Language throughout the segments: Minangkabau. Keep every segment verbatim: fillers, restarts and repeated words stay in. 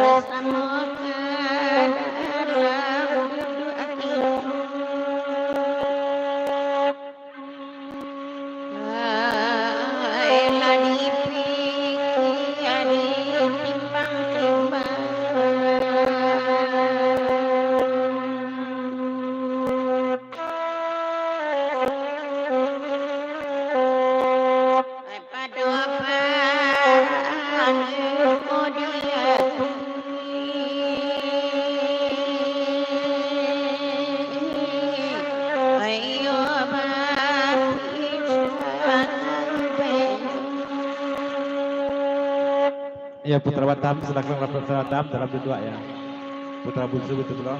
Samo ka dalam duduak akhirat. Ai, lah dipikia, ditimbang-timbang. Ai, pado pangko di ati. Ayo, bapikir sampai. Ya, Putra Batam, silakan Putra Batam dalam duduak, ya. Putra Bungsu, begitu pulo.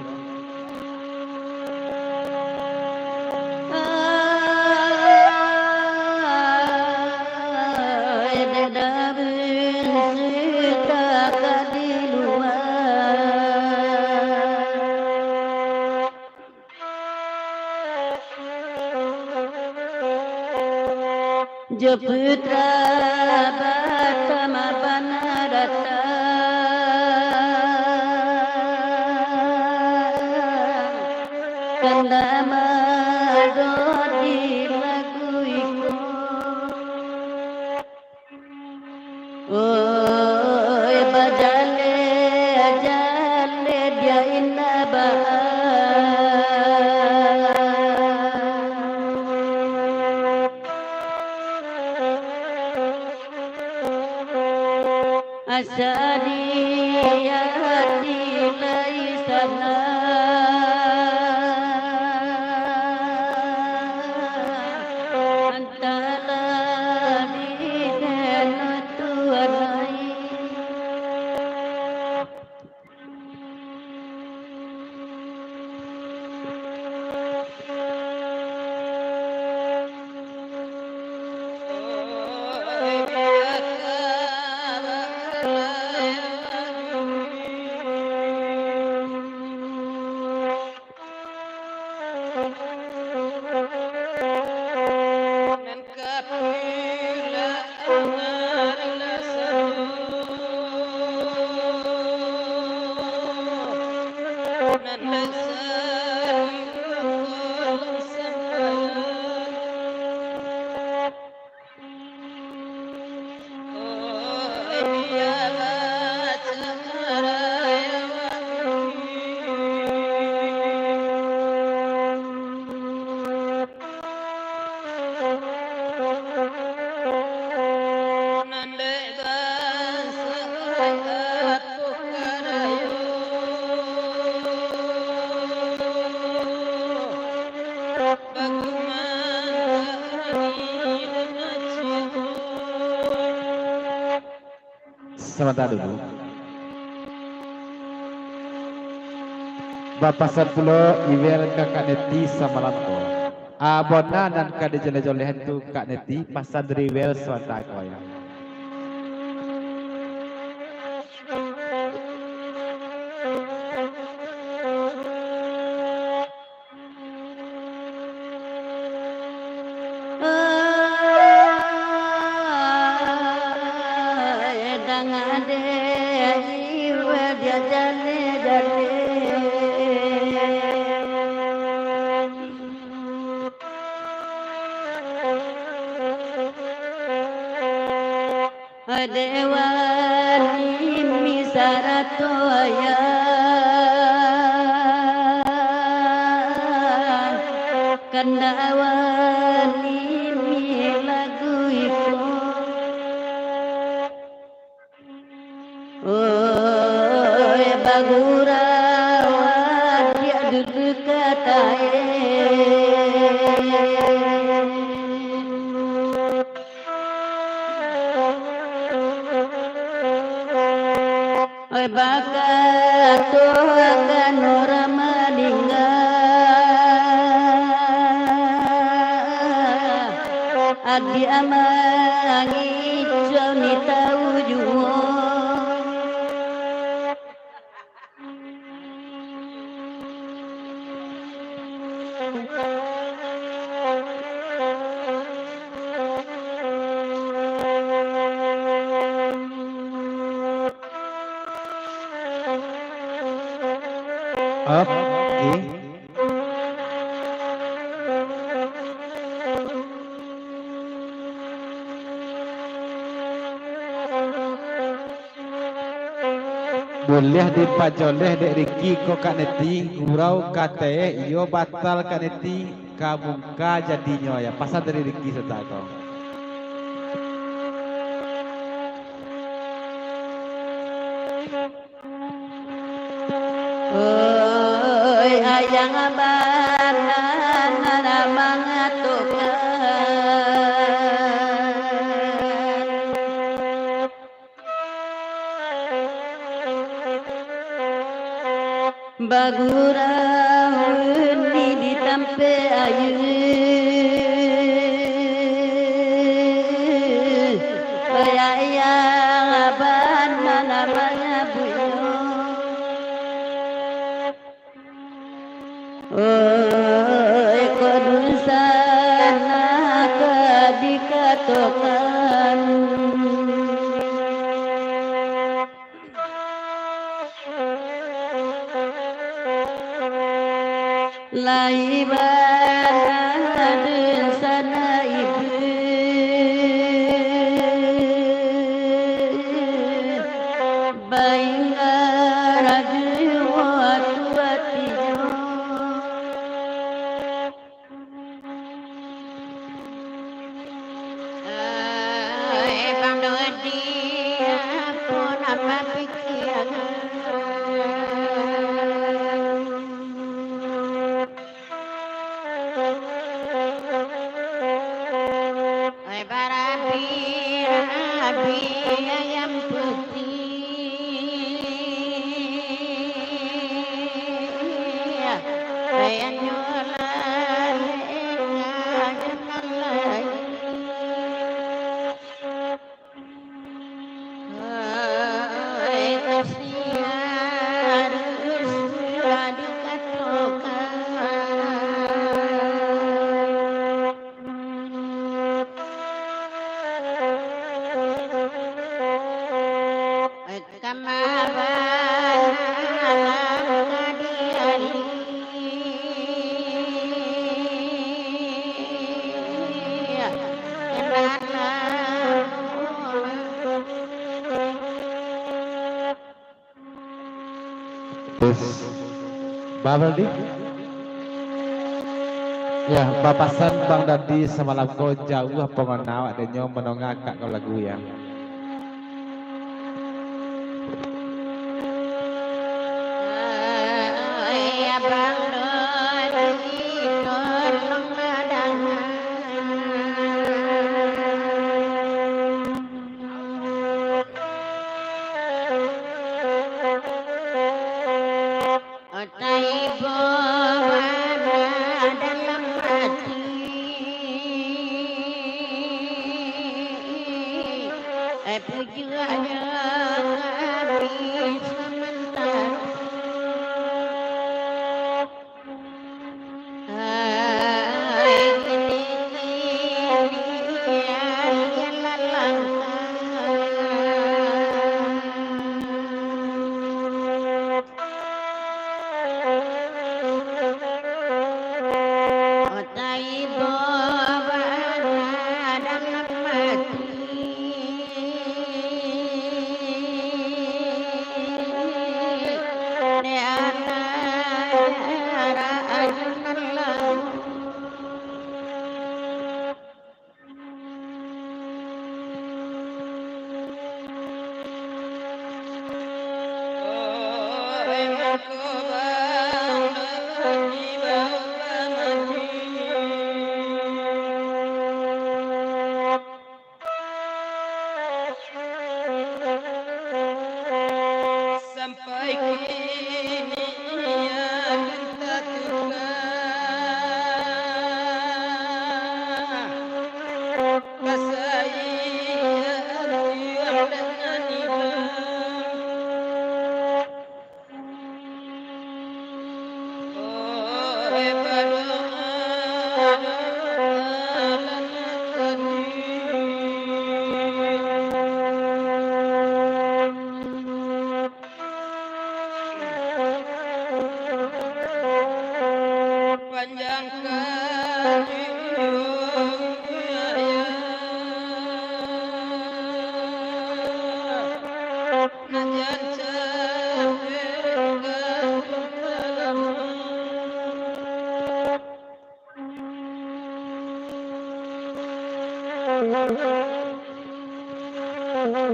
Jo Putra Batam bana datang, kandak mado di lagu iko. Oi, bajaleh-jaleh dia indak baa. Asa di ati lai sanang, antah lah di den Tuhan lai. Sabanta dulu. Bapasan pulo Iwel ka Kak Neti samalam ko. A, bona nan ka dijolehan-jolehan tu Kak Neti, pasan dari Iwel sabanta ko yo. Dek wani mi sarato ayah, kandak wani mi lagu iko. Oi, bagurau adiak dulu ka tae. Oi, bakatokan urang maningga, adiak mangico ni tau juo. Oke. Buliah dipajoleh dek Riki ko Kak Neti, gurau kata e iyo batal Kak Neti, ka mungka jadinyo ya, pasan dari Riki Seta ko. Oi, ayang bana nan mangatokan, bagurau ni di tampek aia. Oi, ayang bana nan manyabuiknyo. Oi, kok dunsanak ka dikatokan. Lai bana dunsanak ibu, baingga rajo atu atinyo. Eh, Bang Dodi, apo nan bapikian? Oi, barabi-rabi ayam putiah, ayam nyolah, ayam nyolah. Oi, kasian harus lah dikatokan. Oi, kamabanan ka diali. Terus, Bang Dodi? Ya, bapasan Bang Dodi samalam ko jauah pongana awak dek nyo mandanga kak ko lagu ya. Ai, Abang Dodi, tolonglah dangan. Otai bo bana dalam ati. Eh, pujuak jo kami samantaro. Ai, kini-kini, ai, lalangkah. Otai bo bana dalam ati.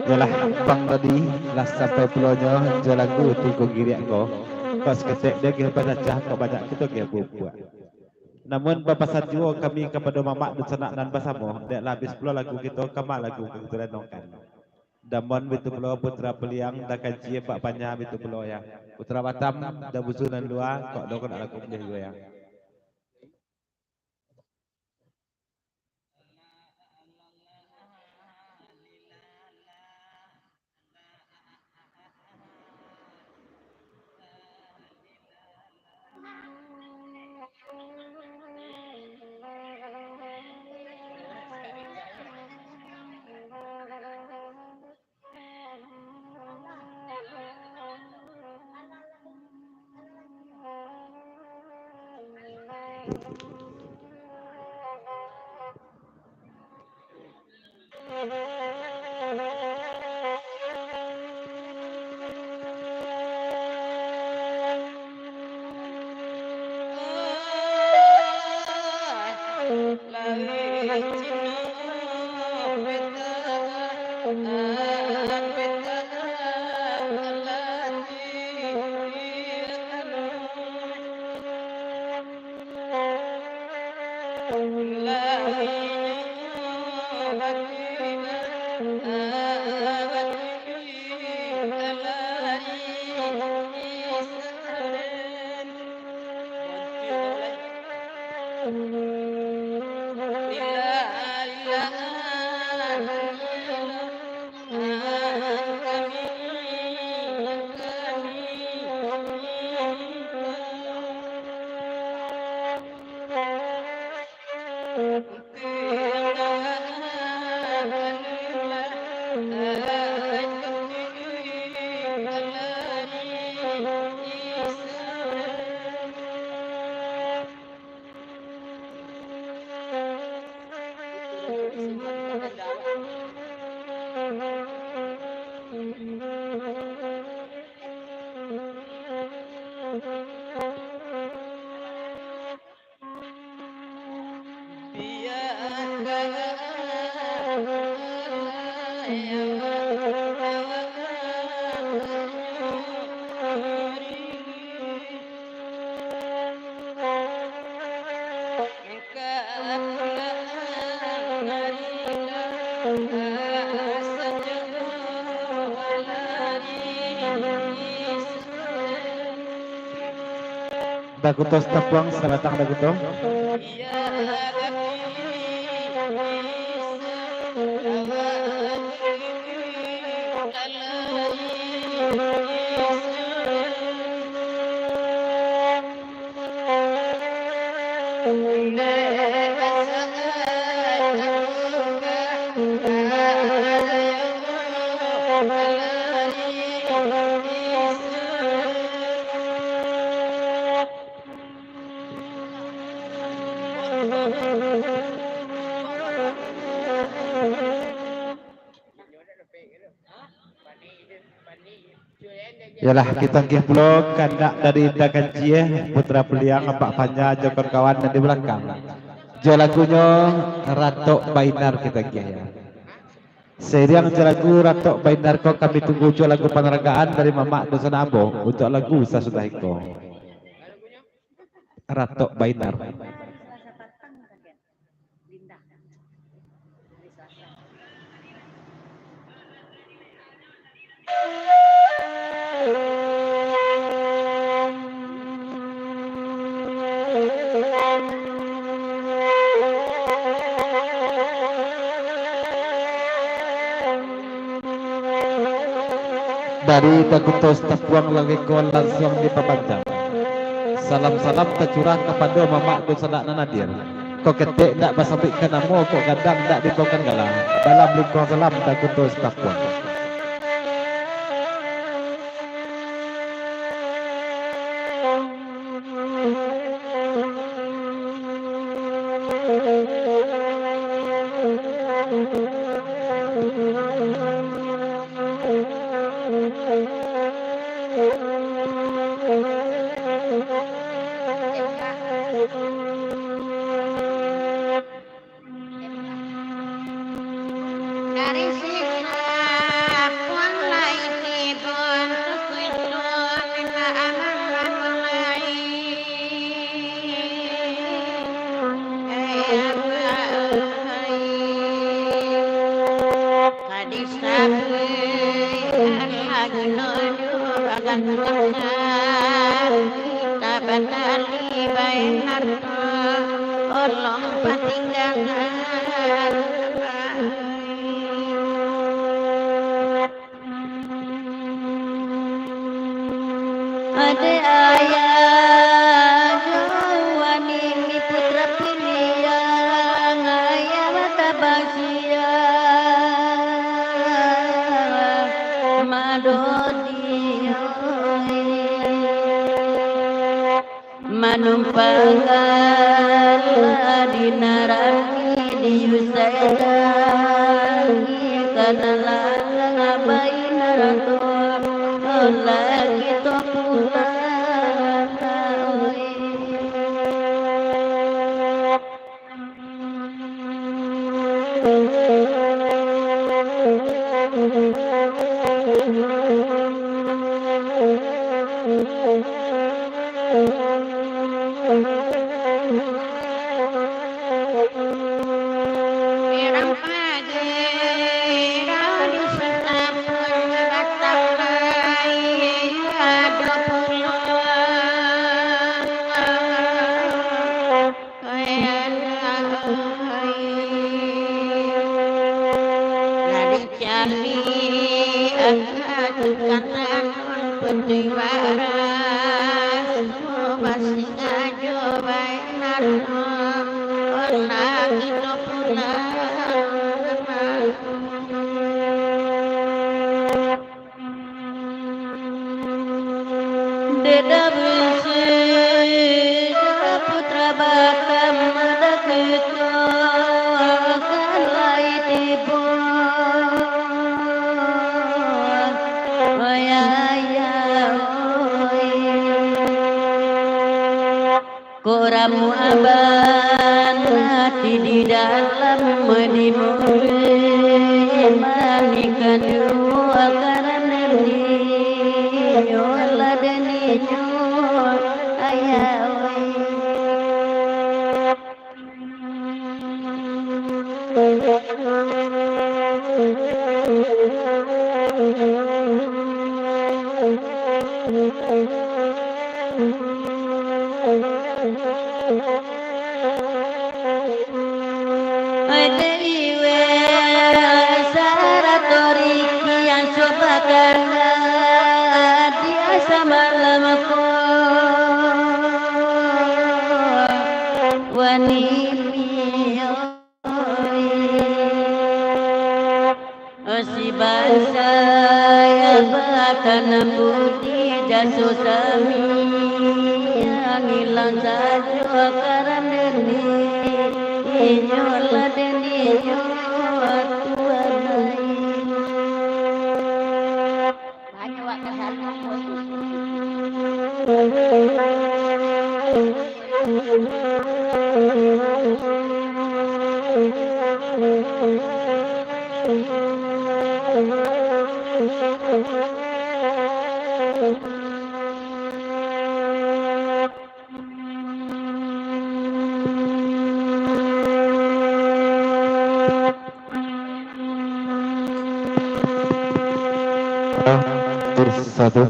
Yolah, pang tadi lah sampai pulonyo jo lagu Tungku Giriak ko. Kok saketek diagiah bacacah, kok banyak kito agiah bubuak. Namun, bapasan juo kami kapado mamak dunsanak nan basamo, dek lah abih pulo lagu kito, ka ma lagu ka kito landongkan. Damon bitu pulo Putra Piliang, Da Kaji Pak Panya bitu pulo, ya. Putra Batam, Da Busu nan dua, kok do ko nak lagu buliah juo, ya. Daguto Sitapuang, sabatang Daguto. Yolah, kito agiah pulo kandak dari Da Kaji, Putra Piliang, Pak Panja, jo kawan-kawan nan di balakang. Jo lagunyo Ratok Bainar kito agiah, ya. Sairiang jo lagu Ratok Bainar ko, kami tunggu jo lagu panaragaan dari mamak dunsanak ambo untuak lagu sasudah iko. Ratok Bainar. Dari Daguto Sitapuang lagi ko lansuang dipabanjang. Salam-salam tacurah kapado mamak dunsanak nan hadir. Kok ketek ndak basabuik ka namo, kok gadang ndak diimbaukan gala. Dalam lingkuang salam Daguto Sitapuang. Ino jo bagantuangan, kita batali bae harto, olong patinggalan. Adek ayah jo wani, putra piliang ayah mata basiang, madodi oi. Manumpang gala di naraki, diusai tangi, kana lalang bainarato, lah kito pulang, oi. Lah dicaliak ka tukang tanun putuih baras, basingajo bae nanom, lah kito pulang. Dek Daud Sejak putra bakam, anak itu akan lai tibo. Oi, ayah, oi. Kok ramuah bana ati di dalam, di muruik manih kaduo, karano ninyo lah dek ninyo, ayah, oi. Dek Iwe sarato Riki, yang coba kana di asa malam ko, wani mi, oi. Si bansa bakana budi, jaso sami ilang sajo, karano dek ninyo lah dek ninyo tuanai. Terus satu.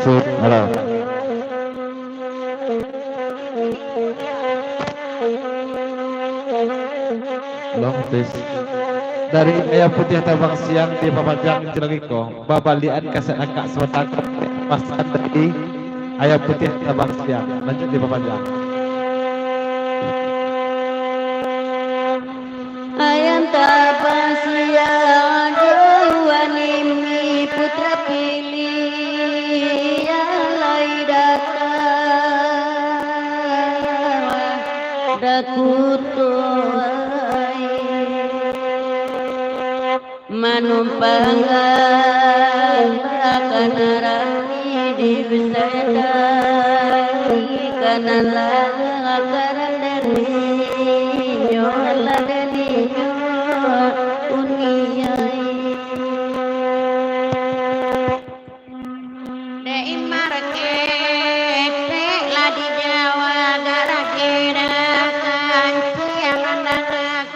Sip, halo. Long tes. Dari Ayah Putiah Tabang Siang di Papajang, cilaki ko. Babalian kaset akak sabatang, pasan dari Ayah Putiah Tabang Siang. Lanjut di Papajang. Ayah Tabang Siang, jauah nini putra pilih, yang lai datang, dakuto ai. Manumpang gala ka naraki, diusai tangi ka nan lalang, karano dek ninyo lah dek ninyo uni ai. Marketek lah di Jawa, gara-gara kancing mandangkan.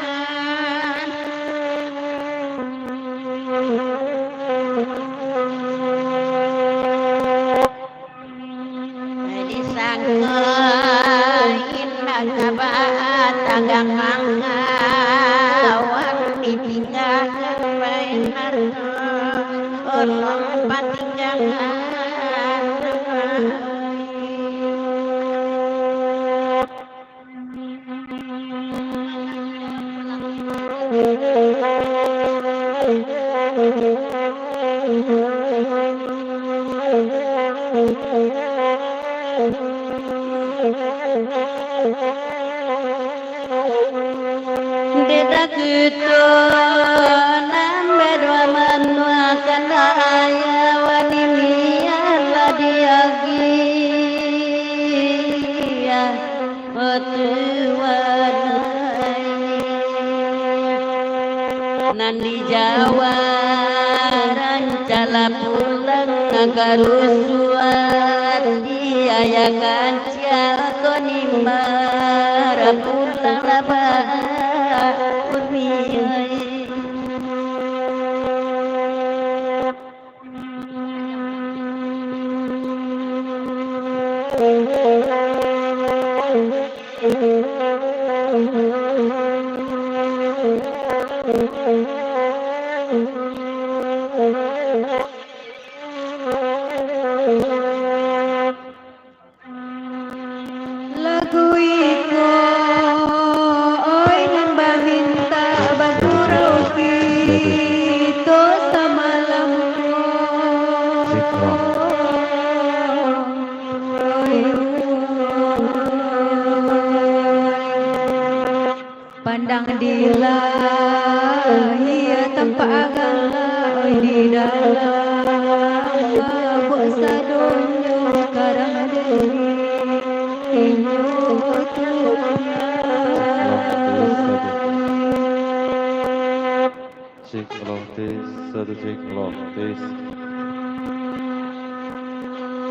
Disangka indak ka batagak mangga, wan ditinggakan bae harto, urang patinggalan. Dek takito nan baduo manuakan ayah, wani mian lah diagiah. Otuan ai, nan di Jawa rancaklah pulang, karusuan di ayah kancik ko ni mara, pulanglah ba umi ai. Lagu iko, oi, nan bamintak bagurau kito samalam ko. Oi, oi. Pandang di lahia tampak agak, oi, di dalam babok sadonyo karang diri inyo tuan. Cek, ulang, tes, satu, cek, ulang, tes.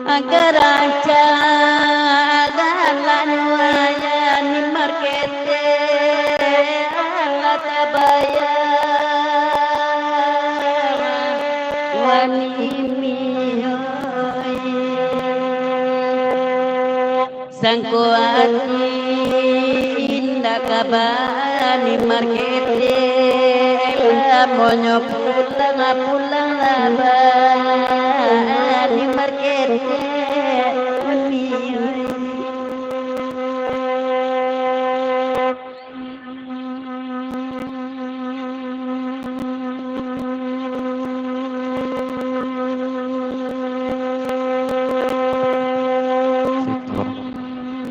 Agar rancak jalan wayah ni marketek, alah tabayar wani mioi. Sangko ati indak ka bani marketek, lamonyo pulang, pulanglah bani marketek.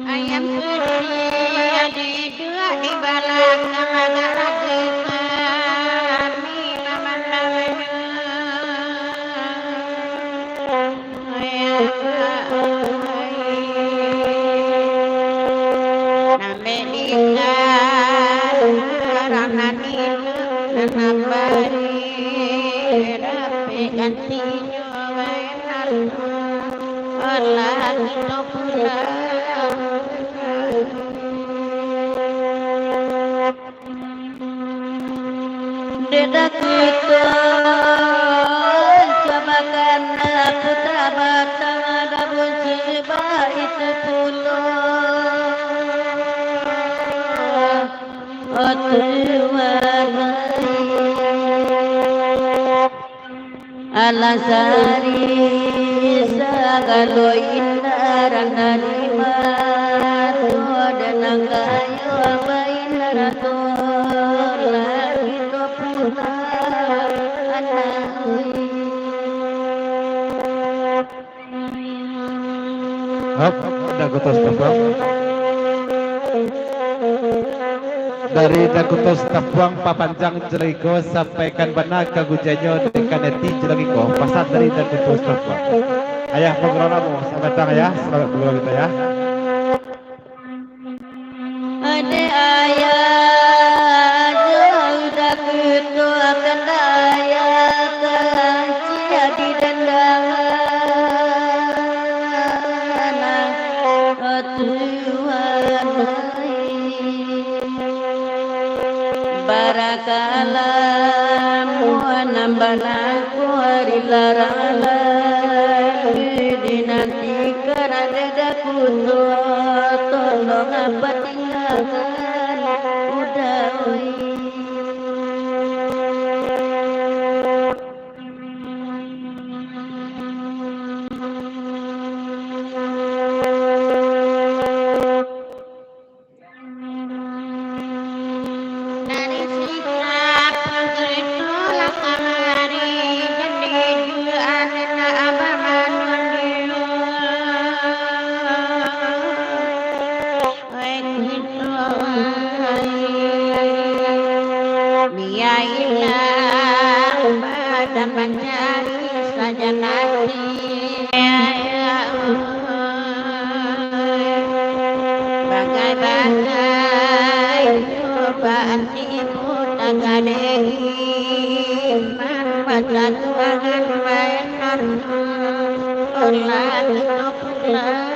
Ayam putih diduak di balakang, agak ragu kami mamandangnya. Nambek ikan, rang nan iduik, nan abadi, dapek gantinyo bae harto, alah kito pulang. Dek takito, coba kana puta batang, ada bunci baitu pulo. Otuan ai. Alah sari sagalo indak ranah di mato, danang kayo baindak tu, lah kito pulang anak. Hop, Dakuto Sitapuang. Dari Dakuto Sitapuang, papanjang carito, sampaikan bana ka gujannyo dek kaneti carito. Pasan dari Dakuto Sitapuang. Ayah pangurau namo, selamat datang, Ayah. Selamat pangurau kito, Ayah. Adek ayah, jauah dak kutuakan ayah, kanciah di dandangan. Bana ko ari larang lai, dinantikan ado dakuto, tolong patinggakan uda oi. Dari sita putri tu lah kamari, jadi juo anak abah manunjuak. Oi, kito ai, biailah pada mancari sajan ati. Bagai-bagai cobaan tibo, tagadehi iman, batatuangan mainan, olah kito pulang.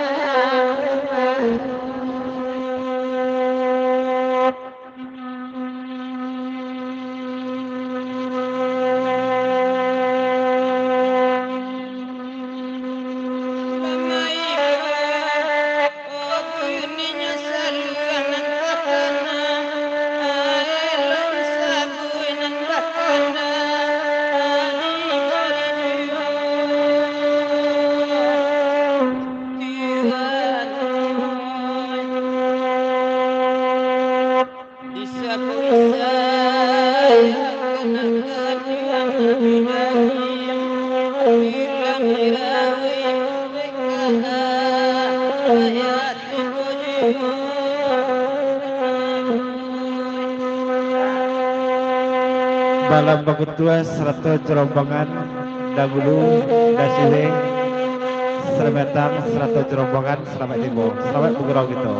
Balam bakutua sarato jo rombongan, dahulu, dasiwe, salamaik datang sarato jo rombongan, salamaik tibo, salamaik bagurau kito.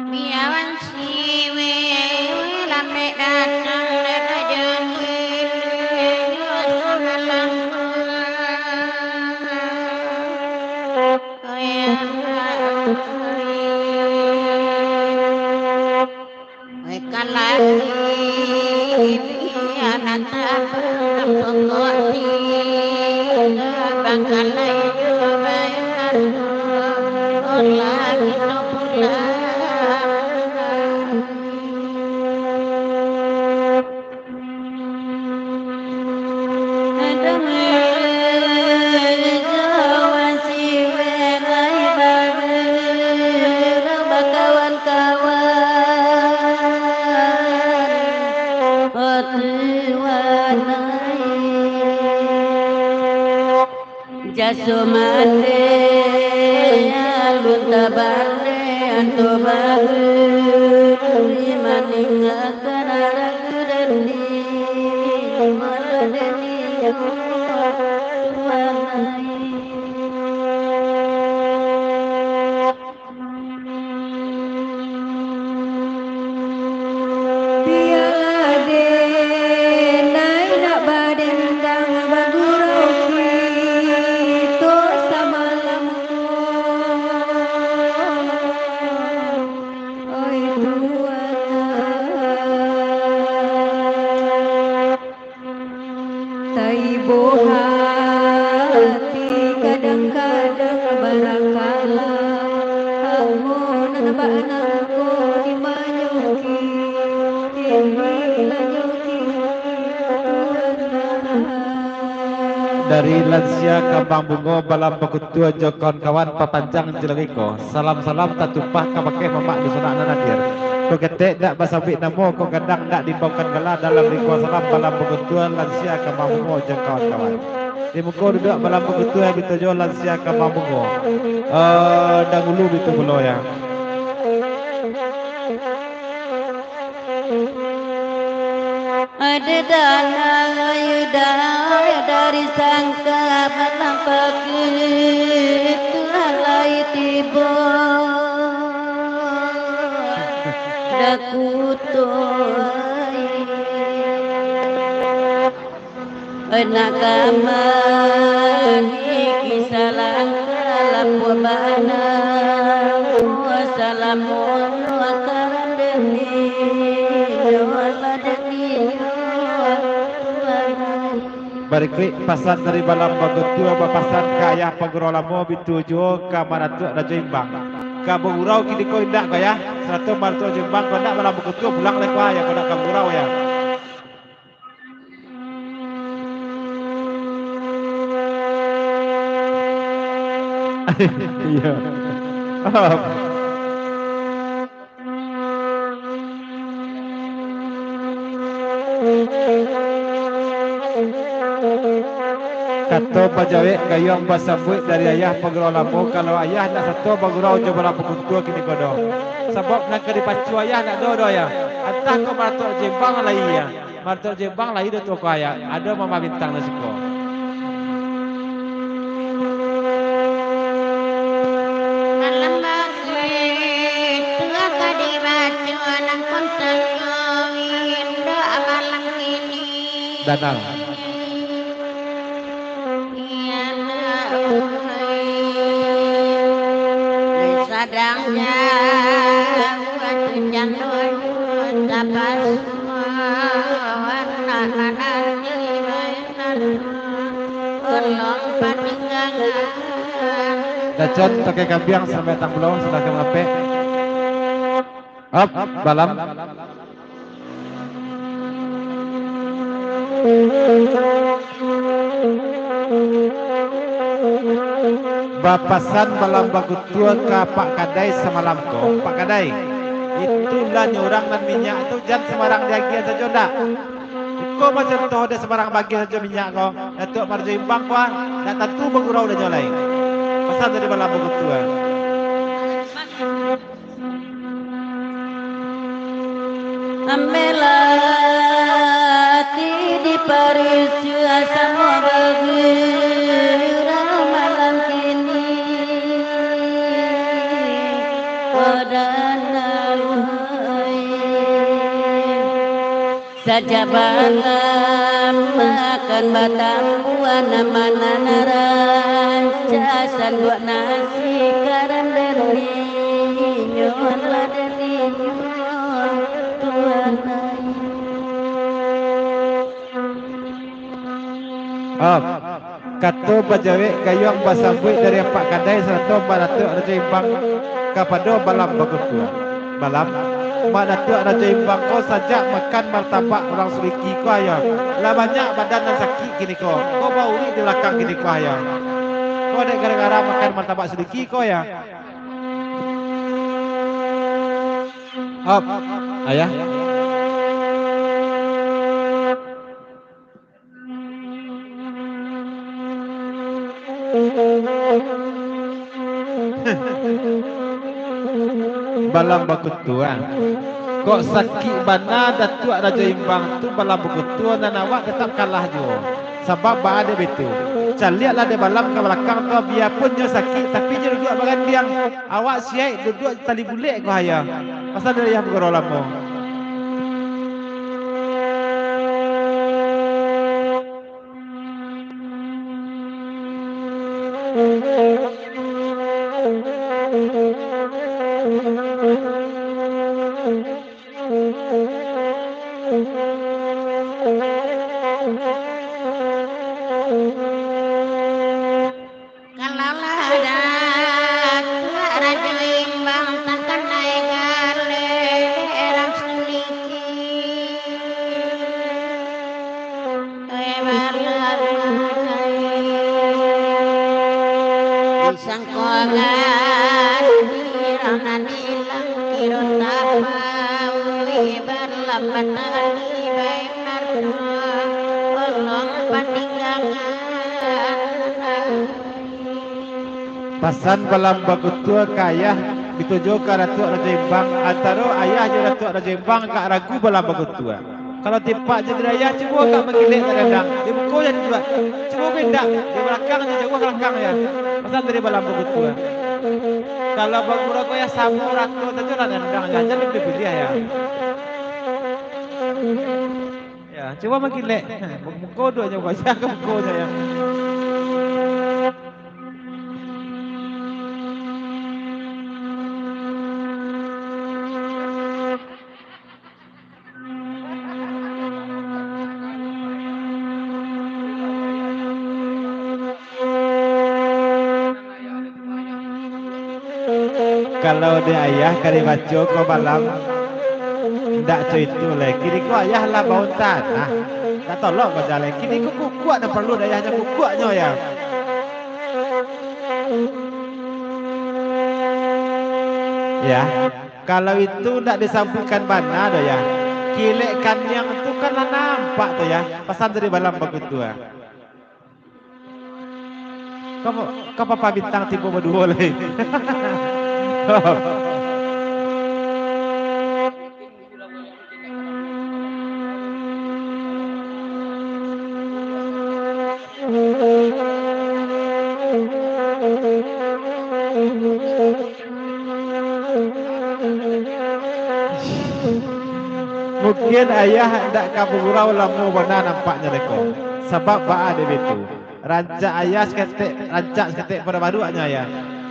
Biawan siwe lambek datang, rajaki iyo samalam. Oi, kalaki, anak abang pokok ni, abang kalai jo bayar, olah kito pulang. Jaso mande alun tabande, anto baru maninggakan arak dandi, malah dandi tuangai. Bialah den naiak badendang bagurau kito samalam ko, oi tuangai. Taibo hati kadang-kadang barakalah, ambo nan bak nangko dimanyoki, inilah nyoki Tuhan. Dari lansia kambang bungo, Balam Bakutua jo kawan-kawan, papanjang jo lagi ko. Salam-salam tatumpah kabake mamak dunsanak nan hadir. Kok ketek dak basambuik namo, kok gadang dak diimbaukan gala, dalam lingkuang salam Balam Bakutua, lansia kambang bungo jo kawan-kawan. Di muko duduak Balam Bakutua, bito jo lansia kambang bungo. Eh, dahulu bito pulo, ya. Ado danau dari sangka malampaki, tu alai tibo dakuto ai. Nak kamari kisah langkah lapuak Barikuik pasan dari Balam Bakutua bapasan ka Ayah Pagurau Lamo, bitujuo ka Mak Datuak Rajo Imbang. Ka bagurau kiniko indak ko, Ayah? Sarato Mak Datuak Rajo Imbang ko indak, Balam Bakutua pulang lai ko, Ayah, ko indak ka bagurau, Ayah? Iyo. Kato bajawek gayuang basambuik dari Ayah Pagurau Lamo, kalau Ayah ndak sato bagurau jo Balam Bakutua kiniko doh. Sabab nan ka dipacu Ayah ndak ado doh, Ayah. Antah ko Mak Datuak Rajo Imbang lai, Ayah. Mak Datuak Rajo Imbang lai doh tu ko, Ayah. Ado Mama Bintang di siko. Malam bakuik tu ka dibaco nan kontanyo indak malam kini. Danang. Sadang jauah tu jando tapasmo, anak mananti mainan, tolong paninggangan. Dacon pakai kambiang sampai tang pulau, silahkan mangapek. Up, Balam. Bapasan Balam Bakutua ka Pak Kadai samalam ko, Pak Kadai, itu lah nyo urang nan minyak tu jan sambarang diagiah sajo ndak. Iko mah contoh dek sambarang bagiah sajo minyak ko, Datuak Rajo Imbang ko, ah, ndak tantu bagurau danyo lai. Pasan dari Balam Bakutua. Ambelah ati diparucua samo bagurau malam kini, o danau hai. Sajak balam makan batambuan, amanah nan rancak sanduak nasi karan dari inyo, lah dari inyo, Tuan ai. Op. Kato bajawek gayuang basambuik dari Apak Kadai sarato Mak Datuak Rajo Imbang kapado Balam Bakutua. Balam, Mak Datuak Rajo Imbang ko sajak makan martabak urang Suliki ko, ayah, lah banyak badan nan sakik kiniko. Ko baurik di balakang kiniko, ayah. Ko dek gara-gara makan martabak Suliki ko, ayah. Op, ayah. Balam Bakutua. Kok sakik bana Datuak Rajo Imbang tu, Balam Bakutua, nan awak tatap kalah juo. Sabab baa dek baitu? Caliaklah dek Balam ka balakang tu, biapun nyo sakik, tapi nyo duduak bagandiang. Awak siaik duduak tali bulek ko, ayah. Pasan dari Ayah Pagurau Lamo. Kalau lah Datuak Rajo Imbang takanai galeh daerah Suliki, eh, baru-baru ai. Disangko gadih nan ilang kiro tapauik, barlambat tadi bae marto, olong paninggangan. Pasan Balam Bakutua ka ayah, dituju ka Datuak Rajo Imbang. Antaro ayah jo Datuak Rajo Imbang agak ragu Balam Bakutua. Kalau tipak jo diri ayah, cubo agak mangilek ka dandang. Di muko jo duduak. Cubo ko indak, di balakang jo jauah balakang, ayah. Pasan dari Balam Bakutua. Kalau bagurau ko, ayah, samo rato sajo lah dandang, ayah. Jan dipilih-pilih, ayah. Ya, cubo mangilek. Muko duo nyo, ayah, ka muko nyo, ayah. Kalau dek ayah ka dibaco ko balam, ndak co itu lai. Kini ko ayah lah baun tanah. Tak tolok ko jaleh. Kini ko kukuak nan paralu dek ayahnyo, kukuaknyo, Yah. Ya, kalau itu ndak disambuikkan bana doh, Yah. Kilek kaniang tu kan lah nampak tu, Yah. Pasan dari balam bakutua. Kau, kau papa bintang tibo baduo lai. Mungkin ayah ndak ka bagurau lamo bana nampaknyo dek ko. Sabab baa dek itu? Rancak ayah saketek, rancak saketek pado baruaknyo ayah.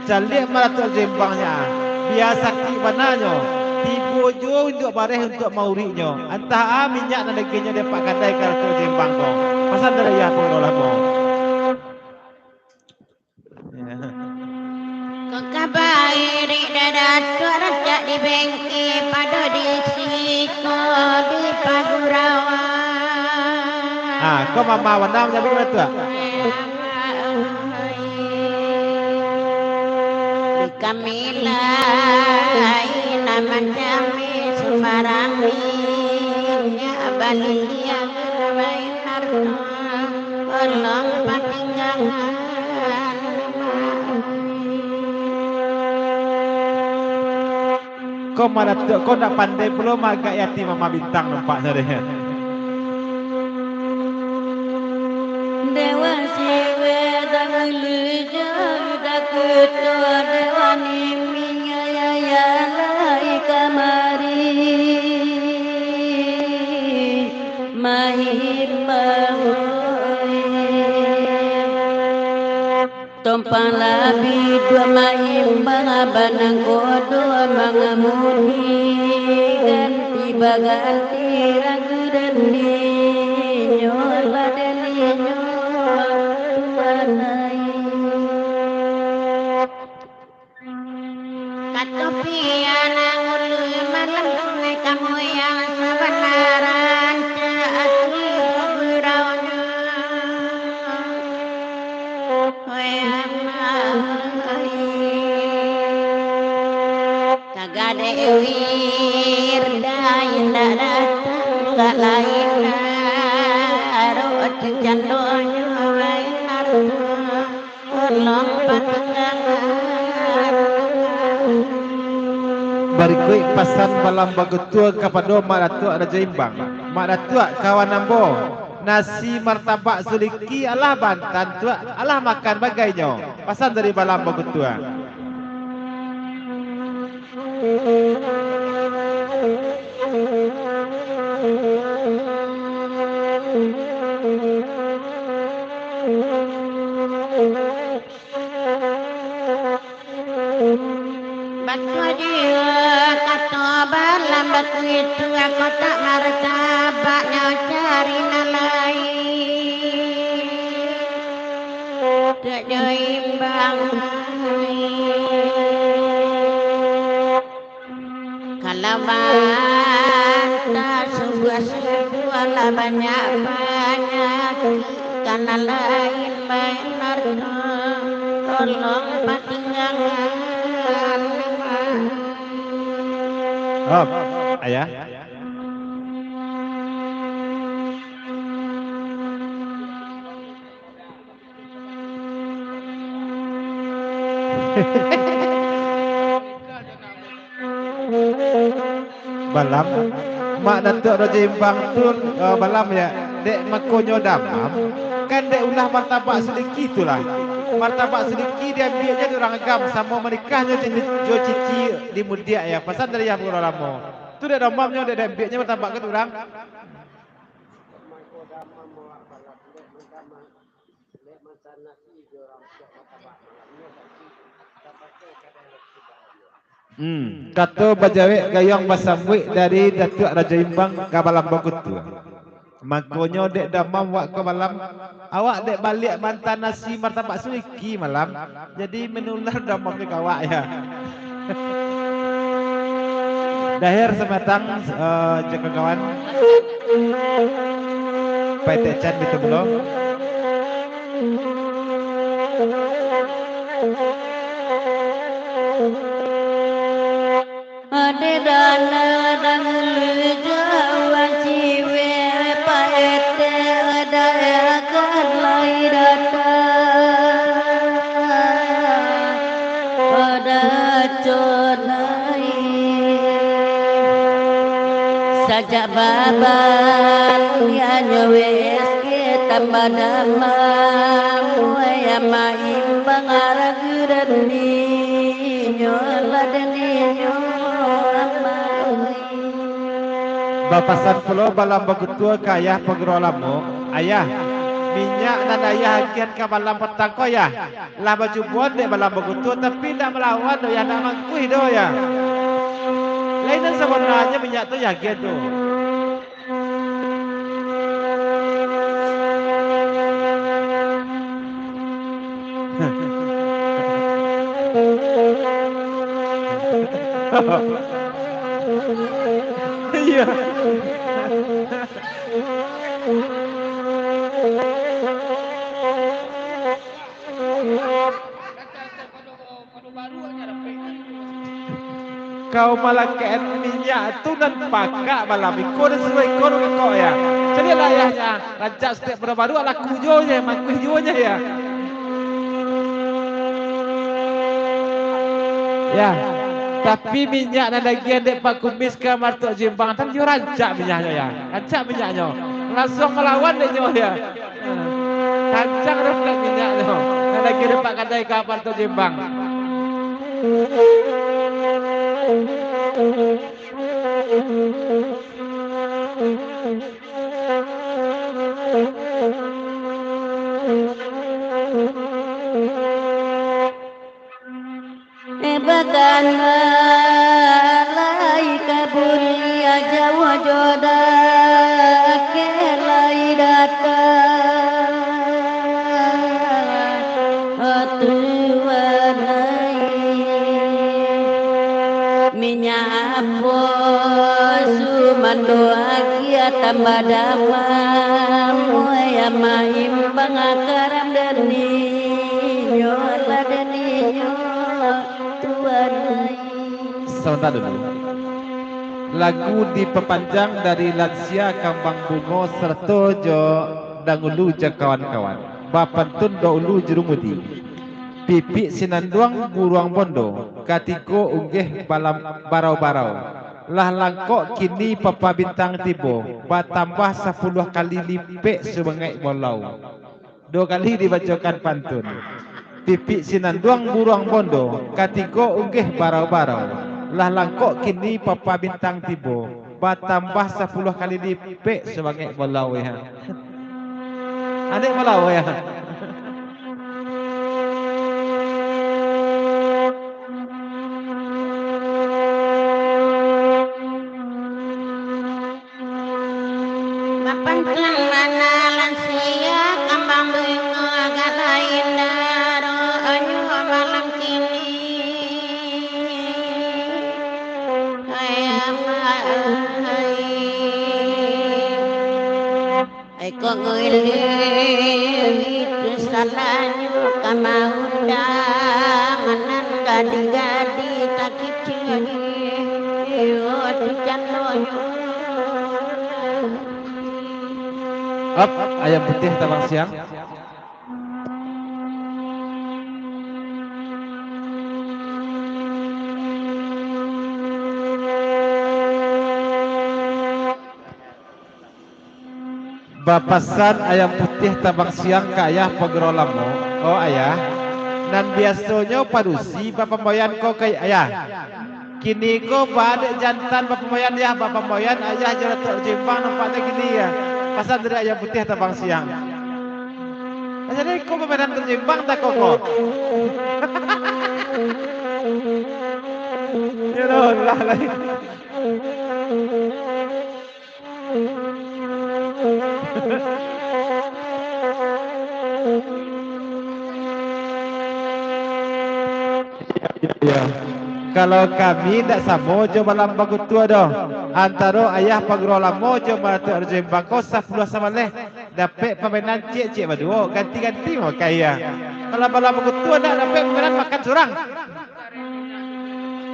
Caliak Mak Datuak Rajo Imbangnyo, ah. Bia sakik bananyo. Tibo juo unjuak bareh untuak mauriknyo. Antah a minyak nan dagiangnyo diampak kadai ka Datuak Rajo Imbang ko. Pasan dari ayah pangurau lamo. Kok ka bairik dada tu rancak di bengke, pado di siko di pagurauan. Ha, ko mama bana manyabuik bana tu, ah? Di kami lain macam sumarang minyak baliak baik harta. Tolong patinggalan. Ko Mak Datuak ko ndak pandai pulo maagak ati Mama Bintang nampaknyo deh. Dewa siwe dahulu jauh dakuto dewa niminya yayalai kamari. Mahimbau. Tompang labiduak mahimbau, banang kodo mangamuni, ganti baganti ragu dan dinyo lah dan dinyo Tuhan ai. Kato pian angulu malam sungai kamu yang sabana rancak asli guraunyo. Weh amai, kagadek wirdai ndak datang, ndak lain arok cicandonyo, weh arok. Barikuik pasan balam bakutua kapado Mak Datuak Rajo Imbang. Mak Datuak, kawan ambo, nasi martabak suliki alah bantan tuak, alah makan bagainyo. Pasan dari balam bakutua. Batua juo kato balam bakuitu, ako tak martabaknyo cari nan lain. Tak jo imbang. Kalau bantah subuah-subuah lah banyak-banyak, kana lain banar tu, tolong patinggalan. Op, ayah. Balam, Mak Datuak Rajo Imbang tu, eh, balam ya, dek makonyo damam, kan dek ulah martabak suliki tu lah. Martabak suliki diambiaknyo dek urang agam, samo manikahnyo jo, jo cici di mudiak ya, pasan dari yang urang lamo. Tu dek damamnyo, dek diambiaknyo martabak kan urang. Hmm, kato bajawek gayuang basambuik dari Datuak Rajo Imbang ka balam bakutua. Makonyo dek damam wak ka balam, awak dek baliak manta nasi martabak suliki malam, jadi manular damamnyo ka awak ya. Dahir samatang, eh, jo kawan-kawan. Pai Tek Chan bitu pulo. Ade dana dang lujawan ciwe paete daerah kan lai datang. Pada conai sajak babang, ianyo W S K tambah damam, wayah maimbang aragu dan ninyo lah dan ninyo amai. Bapasan pulo Balam Bagutua ka Ayah Paguro Lamo, "Ayah, minyak nan Ayah agiahan ka Balam patang ko, Yah, lah bacubo dek Balam Bagutua, tapi indak malawan doh, Yah, indak mangkuih doh, Yah. Lai nan sabananyo minyak tu Yah agiahan tu." Iya. Kau malakek minyak tu nan pakak malam iko, nan suruah iko nan kakok, Yah. Caliaklah, Yah, Yah. Rancak satiok baru-baru laku juo nyo, mangkuih juo nyo, Yah. Yah, tapi minyak nan diagiahan dek Pak Kumis ka Maratuak Jombang, kan iyo rancak minyaknyo, Yah. Rancak minyaknyo. Lansuang malawan dek nyo, Yah. Kancang dapek minyaknyo. Nan lagi dapek kadai ka Maratuak Jombang. Eh, bakana lai ka buliah jauah jo dakek lai datang, oh, tuan ai. Minyak apo sumando agiah tambah damam, wayah maimbang akaram dan ninyo lah dan ninyo. Sabanta dulu. Lagu dipapanjang dari Lansia Kambang Bungo sarato jo Dangulu jo kawan-kawan. Bapantun Dangulu Jurumudi. Pipik Sinanduang Buruang Bondo, katigo unggeh balam-, barau-barau. Lah langkok kini Papa Bintang tibo, batambah sapuluah kali lipek subangaik bolau. Duo kali dibacokan pantun. Pipik Sinanduang Buruang Bondo, katigo unggeh barau-barau. Lah langkok kini Papa Bintang tibo, batambah sapuluah kali lipek sabangaik bolau, ya. Anek bolau, ya. Bapantun bana lansia kambang bungo, agak lain daro anyo malam kini. Ayah, iko ngilir itu salahnyo ka maundang nan gadih-gadih takicik, iyo tu candonyo. Ap, ayam putiah tabang siang. Bapasan ayam putiah tabang siang ka Ayah Paguro Lamo, "Oh Ayah, nan biasonyo padusi bapambayan ko ka Ayah. Kini ko baa dek jantan bapambayan, Yah, bapambayan Ayah jo Datuak Jimbang nampaknyo kini, Yah." Pasan dari ayam putiah tabang siang. Jadi ko pamainan Datuak Jimbang tak koko. Ya Allah, lah. Ya. Kalau kami ndak samo jo Balam Bakutua doh. Antaro Ayah Paguro Lamo jo Maratuak Rajo Imbang ko sapuluah sabaleh. Dapek pamainan ciek-ciek baduo, ganti-ganti mamakai, yo. Kalau Balam Bakutua ndak dapek pamainan makan surang.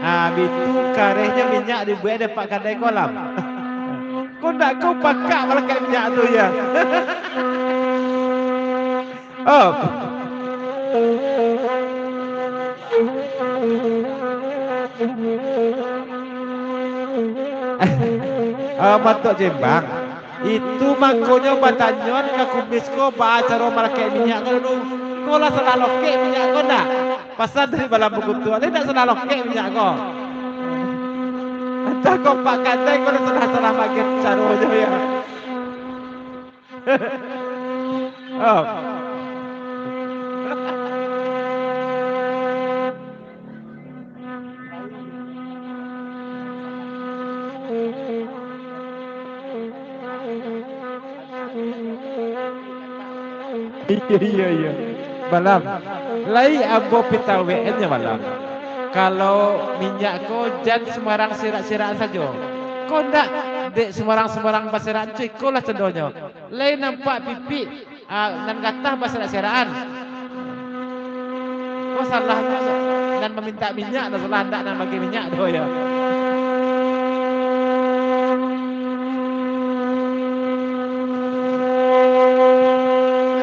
Ah, bitu karehnyo minyak dibuek dek Pak Kadai ko, Lam. Ko ndak ko pakak balakek minyak tu, yo. Oh. Ah, Maratuak Rajo Imbang. Itu makonyo batanyoan ka kumis ko, baa caro malakek minyak ko dulu. Ko lah salah lokek minyak ko ndak? Pasan dari Balam Bakutua, lai ndak salah lokek minyak ko. Antah ko Pak Kadai ko lah salah-salah bagian caronyo, yo. Oh. Iyo, iyo, iyo. Balam. Lai ambo pitawekannyo, Balam. Kalau minyak ko jan sumbarang sirak-sirakan sajo. Ko ndak, dek sumbarang-sumbarang basirak, cuy, ko lah condonyo. Lai nampak pipik, ah, nan gatah basirak-sirakan. Ko salahnyo nan mamintak minyak, lah salah ndak nan bagi minyak tu, yo.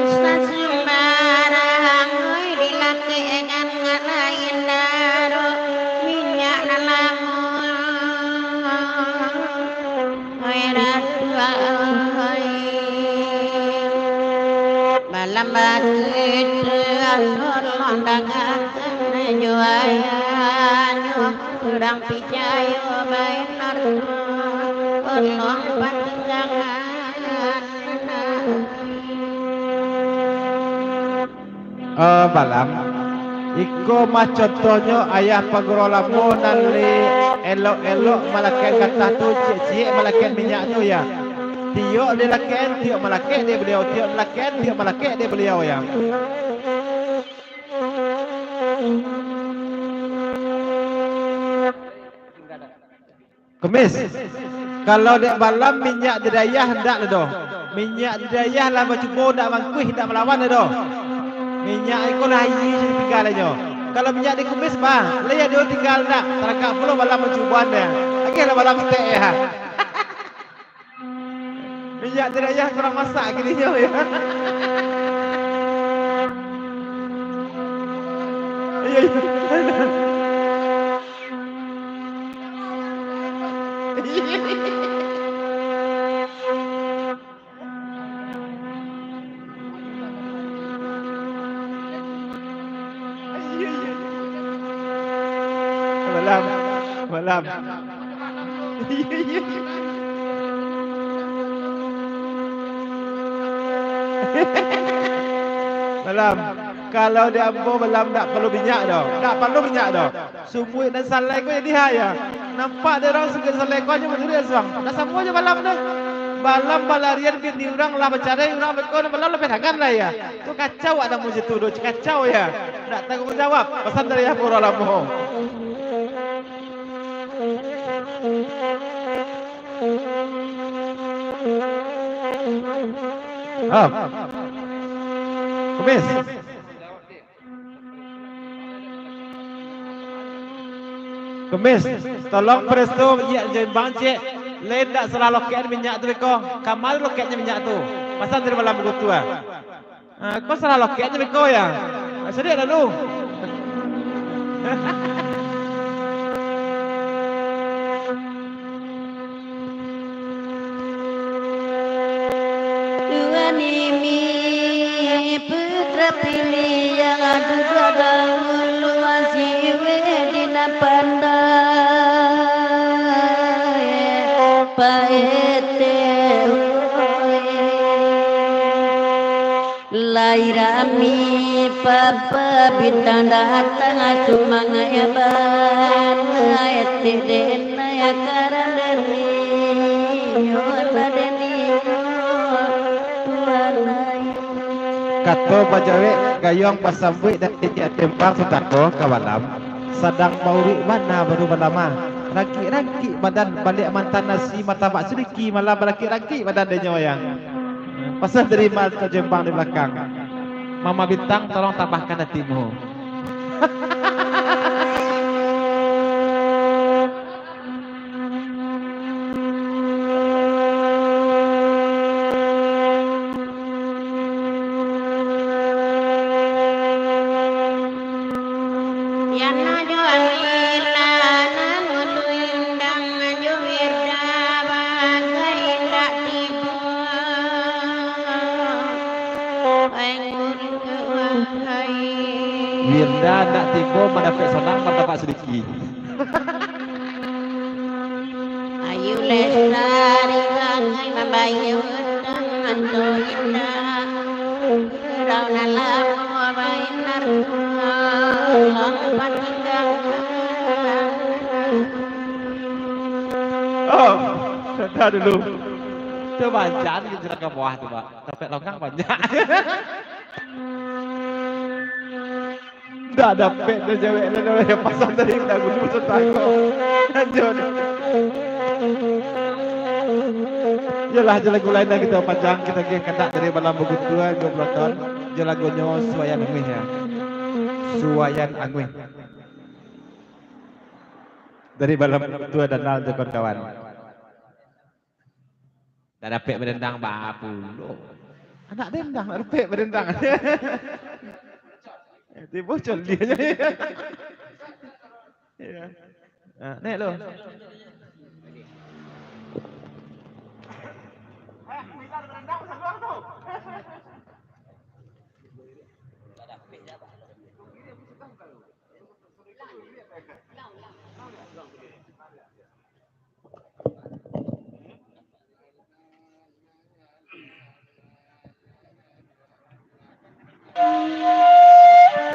Ustaz sumbarang, oi, dilakekkan ngalai naro minyak nan lamo. Oi, Ratu, oi. Balam Bakutua, tolong danggakan jo ayahnyo, urang picayo bainar tu, tolong pandangan. Eh, Balam, iko mah contohnyo Ayah Paguro Lamo nan lai elok-elok malakek gatah tu, ciek-ciek malakek minyak tu, yo. Tiok dilakek, tiok malakek dek baliau, tiok malakek, tiok malakek dek baliau, yo. Kumis, kalau dek Balam minyak di dayah ndak lai doh. Minyak di dayah lah bacubo ndak mangkuih, ndak malawan lai doh. Minyak iko lah aia se tingga lai nyo. Kalau minyak di kumis, bah, lai ado tingga ndak? Taragak pulo Balam mancuboan deh. Agiahlah Balam saketek, yo. Minyak di dayah kurang masak kini nyo, yo. Iyo, iyo. Balam, Balam. Balam, kalau di ambo Balam ndak parlu minyak doh, ndak parlu minyak doh. Sumbuik nan salai ko jadi ha, yo. Nampak dek urang sumbuik salai ko hanyo manurut suang. Ndak samo jo Balam tu. Balam balarian bini urang lah bacarai, urang beko nan Balam lapeh tangan lah, yo. Tu kacau anak murid tu, tu kacau, yo. Ndak tangguang jawab. Pasan dari Ayah Paguro Lamo. Ah. Kumis. Kumis, tolong presto minyak jo imbang ciek. Lai ndak salah lokek minyak tu beko. Ka ma lokeknyo minyak tu? Pasan dari Balam Bakutua. Ah, ko salah lokeknyo beko, yo? Ah, sadiak lalu. Tuhan ini putra pilihan, duduak dahulu siweh di nan pandai, paete. Lai rami papa bintang datang, sumangaik bana etek den karandani, yolah deni, Tuhan ai. Kato bajawek gayuang basambuik dari Tiak Tembang Sutako ka Balam. Sadang bauruik bana baru balama. Rakik-rakik badan baliak mantan nasi martabak sadiki malah barakik-rakik badan denyo wayang. Pasan dari Marto Jembang di balakang. Mama Bintang, tolong tabahkan hatimu. Yana jo Amila, namun tu indang jo Wirda, bagai indak tibo. Wirda ndak tibo mandapek sonang, mandapek sadiki. Ayu Lestari bagai mambayun tangan tu indah. Raunalah bagai narkoba, patinggang. Oh, dah dulu. Tu banyak ni jeraka buah tu, Pak. Tapi longkang banyak. Ndak dapek doh cewek tu, doh, yang pasang dari dahulu tu tako. Lanjut. Yolah, jo lagu lain lah kito panjang, kito agiah kandak dari Malam Bagutua duo puluah tahun. Jo lagunyo Suayan Anguih, ya. Suayan Anguih. Dari Malam Bagutua, Danal jo kawan-kawan. Ndak dapek badendang bapulo. Anak dendang ndak dapek badendang. Tibo coli aja. Iya. Ah, naik lo.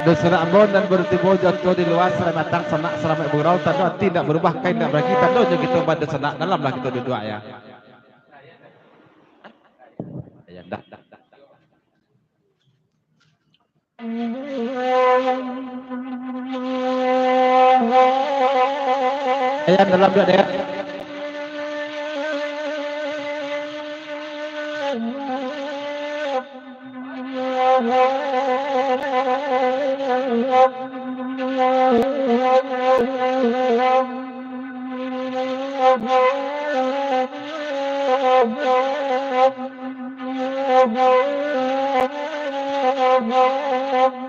Dunsanak ambo nan baru tibo jo atua di lua, salamaik datang sanak, salamaik bagurau, tando ati indak barubah, kain indak baragi, tandonyo kito badunsanak, dalamlah kito duduak, ya. Ya, ndak. Ayan dalam duduak, ya.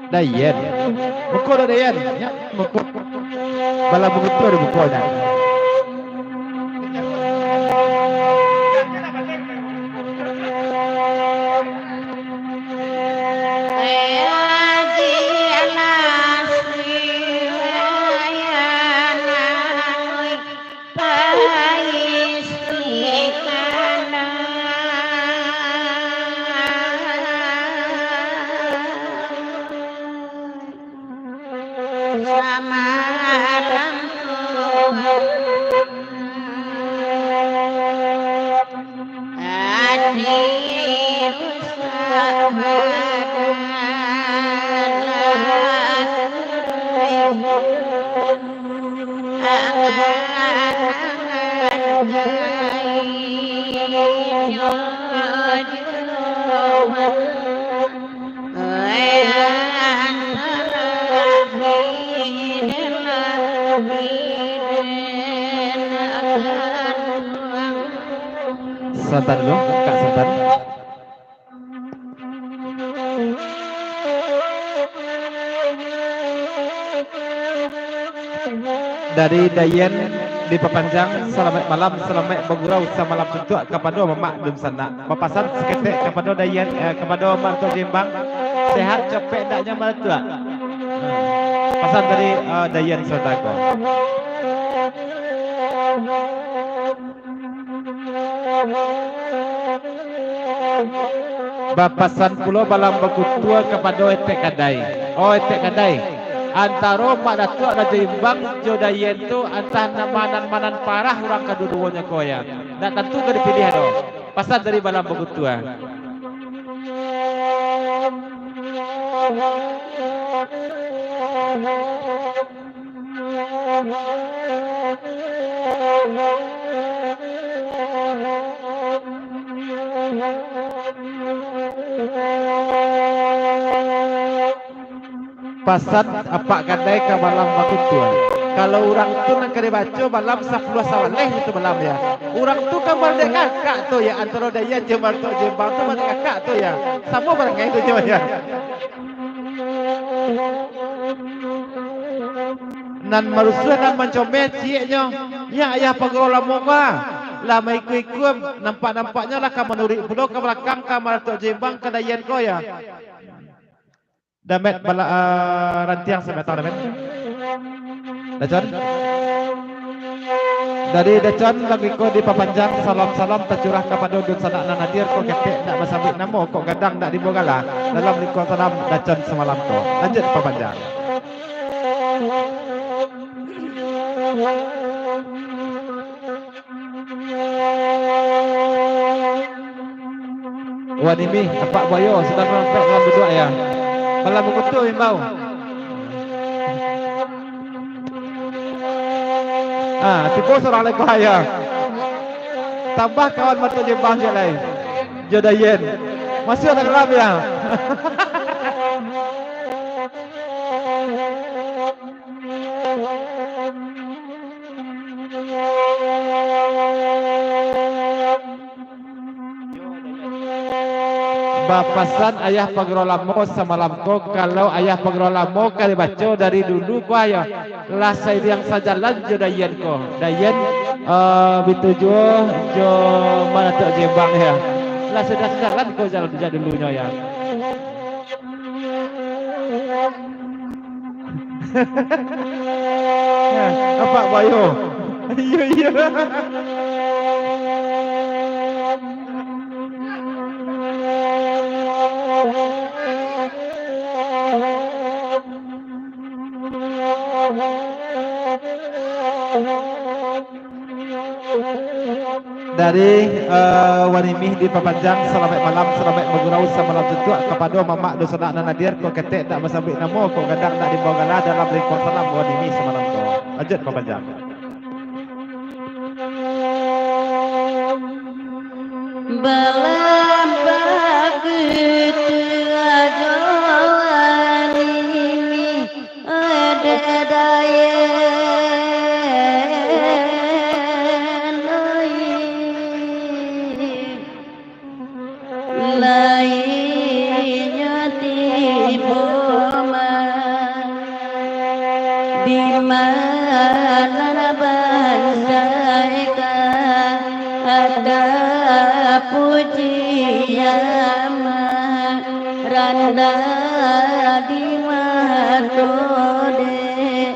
Dayen. Muko dah, Dayen. Ya, muko. Bala buku tu ada buku dah. Sabar dulu, Kak, sabar. Dari Dayen dipapanjang, salamaik malam, salamaik bagurau samalam suntuak kapado mamak dunsanak. Bapasan saketek kapado Dayen, eh, kapado Marto Jembang, sehat capek ndaknyo Marto? Nah, pasan dari, eh, Dayen Sotako. Bapasan pulo Malam Bagutua kapado Etek Kadai. Oh, Etek Kadai, antaro Mak Datuak Rajo Imbang jo Dayen tu, antah nan ma-, nan ma nan parah urang kaduo-duonyo ko, ya. Ndak tantu ka dipiliah doh. Pasan dari Malam Bagutua. Pasan apak gadai ka Balam Bakutua. Kalau urang tu nan ka dibaco Balam Sapuluah Sawaleh itu Balam, ya. Urang tu kan baliak kakak tu, ya, antaro Dayan jo Baratok Jembang tu baliak kakak tu, ya. Samo barangai tu jo, ya. Nan marusuah, nan mancomeh cieknyo, ya, ayah pagurau lamo ko, ah. Lah maikua-ikua, nampak-nampaknyo lah ka manuruik pulo ka balakang ka Baratok Jembang ka Dayan ko, ya. Damet bala, ah, rantiang sabatang, Damet. Dacon. Dari Dacon, lagu iko dipapanjang, salam-salam tacurah kapado dunsanak nan hadir, kok ketek ndak basambuik namo, kok gadang ndak dibawa gala, dalam lingkuang salam Dacon samalam ko. Lanjut papanjang. Wan Imi, Apak Buayo, sudah marampek dalam duduak, ya. Balam Bakutua imbau. Ah, tibo surang lai ko, ya. Tambah kawan Baratok Jembang ciek lai. Jo Dayan. Masuak dalam, ya. Bapasan ayah pagurau lamo samalam ko, kalau ayah pagurau lamo ka dibaco dari dulu ko, ayah lah saidiang sajalan jo Dayan ko. Dayan, eh, bitujuah jo Baratok Jembang, ya. Lah saidiang sajalan ko jalan jak dulunyo, ya. Apak Buayo. Iyo, iyo. Dari, eh, Wan Imi dipapanjang, salamaik malam, salamaik bagurau samalam suntuak kapado mamak dunsanak nan hadir, kok ketek ndak basambuik namo, kok gadang ndak dibawa gala, dalam lingkuang salam Wan Imi samalam ko. Lanjut papanjang. Balam Bakutua jo Wan Imi. Ade Dayan, oi. Lainyo tibo ma, di mana bansa ka ada pujian ma. Randah di mato dek,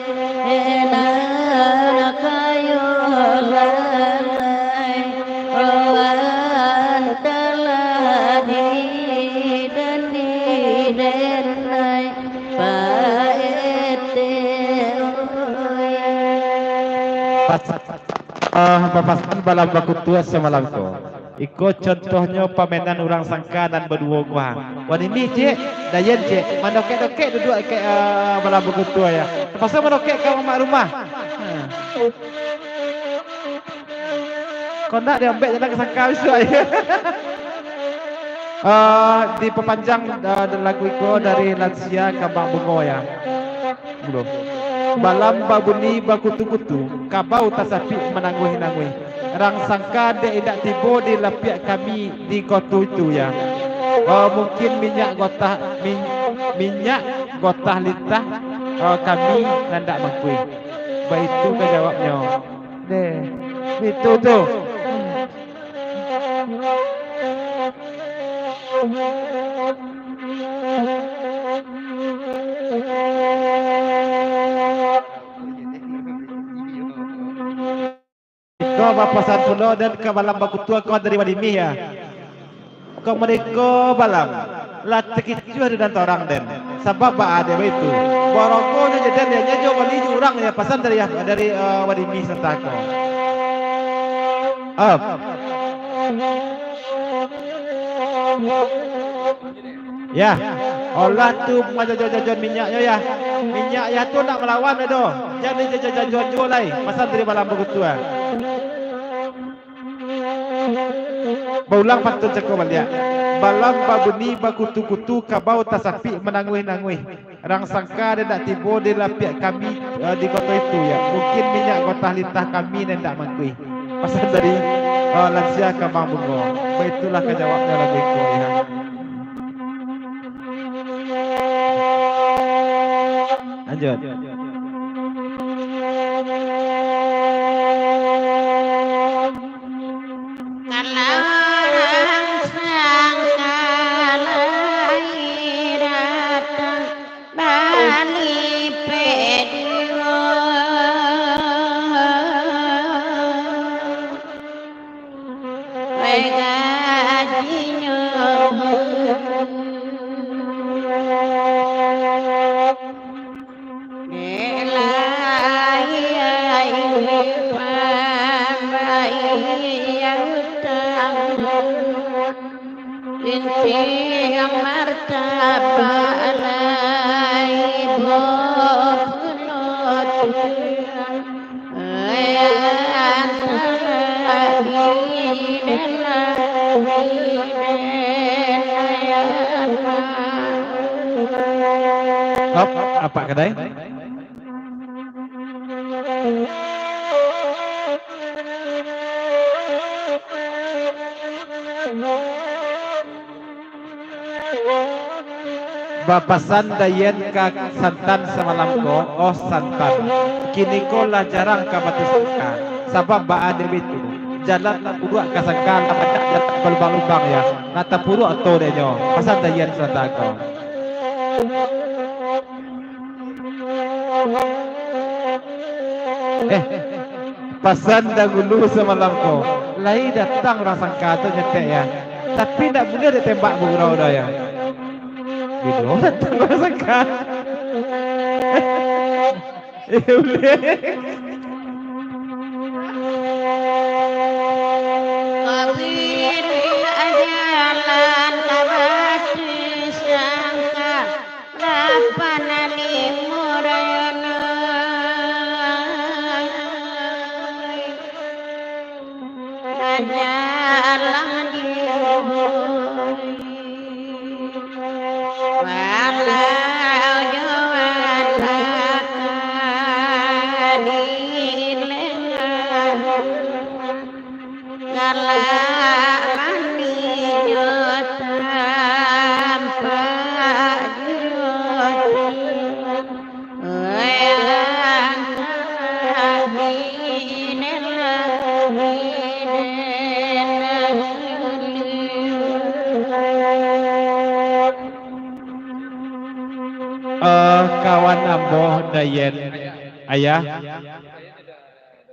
nan kayo lalai, wan talah di dandi denai, paete oi. Pas, ah, bapasan Balam Bakutua samalam ko. Iko contohnyo pamainan urang sangka nan baduo ko ha. Wan Imi, ciek, Dayan, ciek, mandokek-dokek duduak dek, eh, Balam Bakutua, ya. Tapaso mandokek ka mamak rumah. Ha. Kok ndak diambek jalan ka sangka bisuak, ya. Eh, dipapanjang, eh, lagu iko dari Lansia Kambang Bungo, ya. Dulu. Balam babunyi bakutu-kutu, kabau tasapik manangguih-nangguih. Rang sangka dek indak tibo di lapiak kami di koto itu, ya. Oh, mungkin minyak gotah, min-, minyak gotah lintah, oh, kami nan dak mangkuih. Baitu ka jawabnyo. Deh, itu tu. Iko bapasan pulo den ka Balam Bakutua ko dari Wan Imi, ya. Ko mode ko Balam, lah takicuah di nan torang den. Sabab baa dek baitu? Borogo nyo jo den, ya, nyo jo bali jo urang, ya, pasan dari, dari, eh, Wan Imi santa ko. Up. Ya, olah tu manjajo-jajo minyaknyo, ya. Minyak ayah tu nak malawan dah doh. Jan dijajo-jajo lai. Pasan dari balam bakutu ah. Baulang pantun cako baliak. Balam babuni bakutu-kutu, kabau tasapik mananguih-nanguih. Rang sangka den dak tibo di lapiak kami, eh, di koto itu, ya. Mungkin minyak gotah lintah kami nan dak mangkuih. Pasan dari, eh, lansia kambang bungo. Baitulah ka jawabnyo lagu iko, ya. Lanjut. Kalang sangka lai datang balipek duo. Gajinyo. Dek lai pambayia utang, cincin martabak lai bapulo. Hop, apak kadai. Bapasan Dayen ka Santan samalam ko, oh Santan, kiniko lah jarang ka batusangka, sabab baa dek baitu, jalan tapuruak ka sangka, lah banyak jalan balubang-lubang, ya, lah tapuruak oto dek nyo, pasan Dayen Santan ko. Eh, pasan dahulu samalam ko, lai datang urang sangka tu nyetek, ya. Tapi ndak buliah ditembak bagurau doh, ya. Bilo datang urang sangka. Eh, buliah. Jalan ka batusangka. Lapan limur, jalang di walau jo anak di lengah. Galak mandi jo tampak juo, oi, langkah di dalam hidin. Eh, kawan ambo, Dayen, Ayah.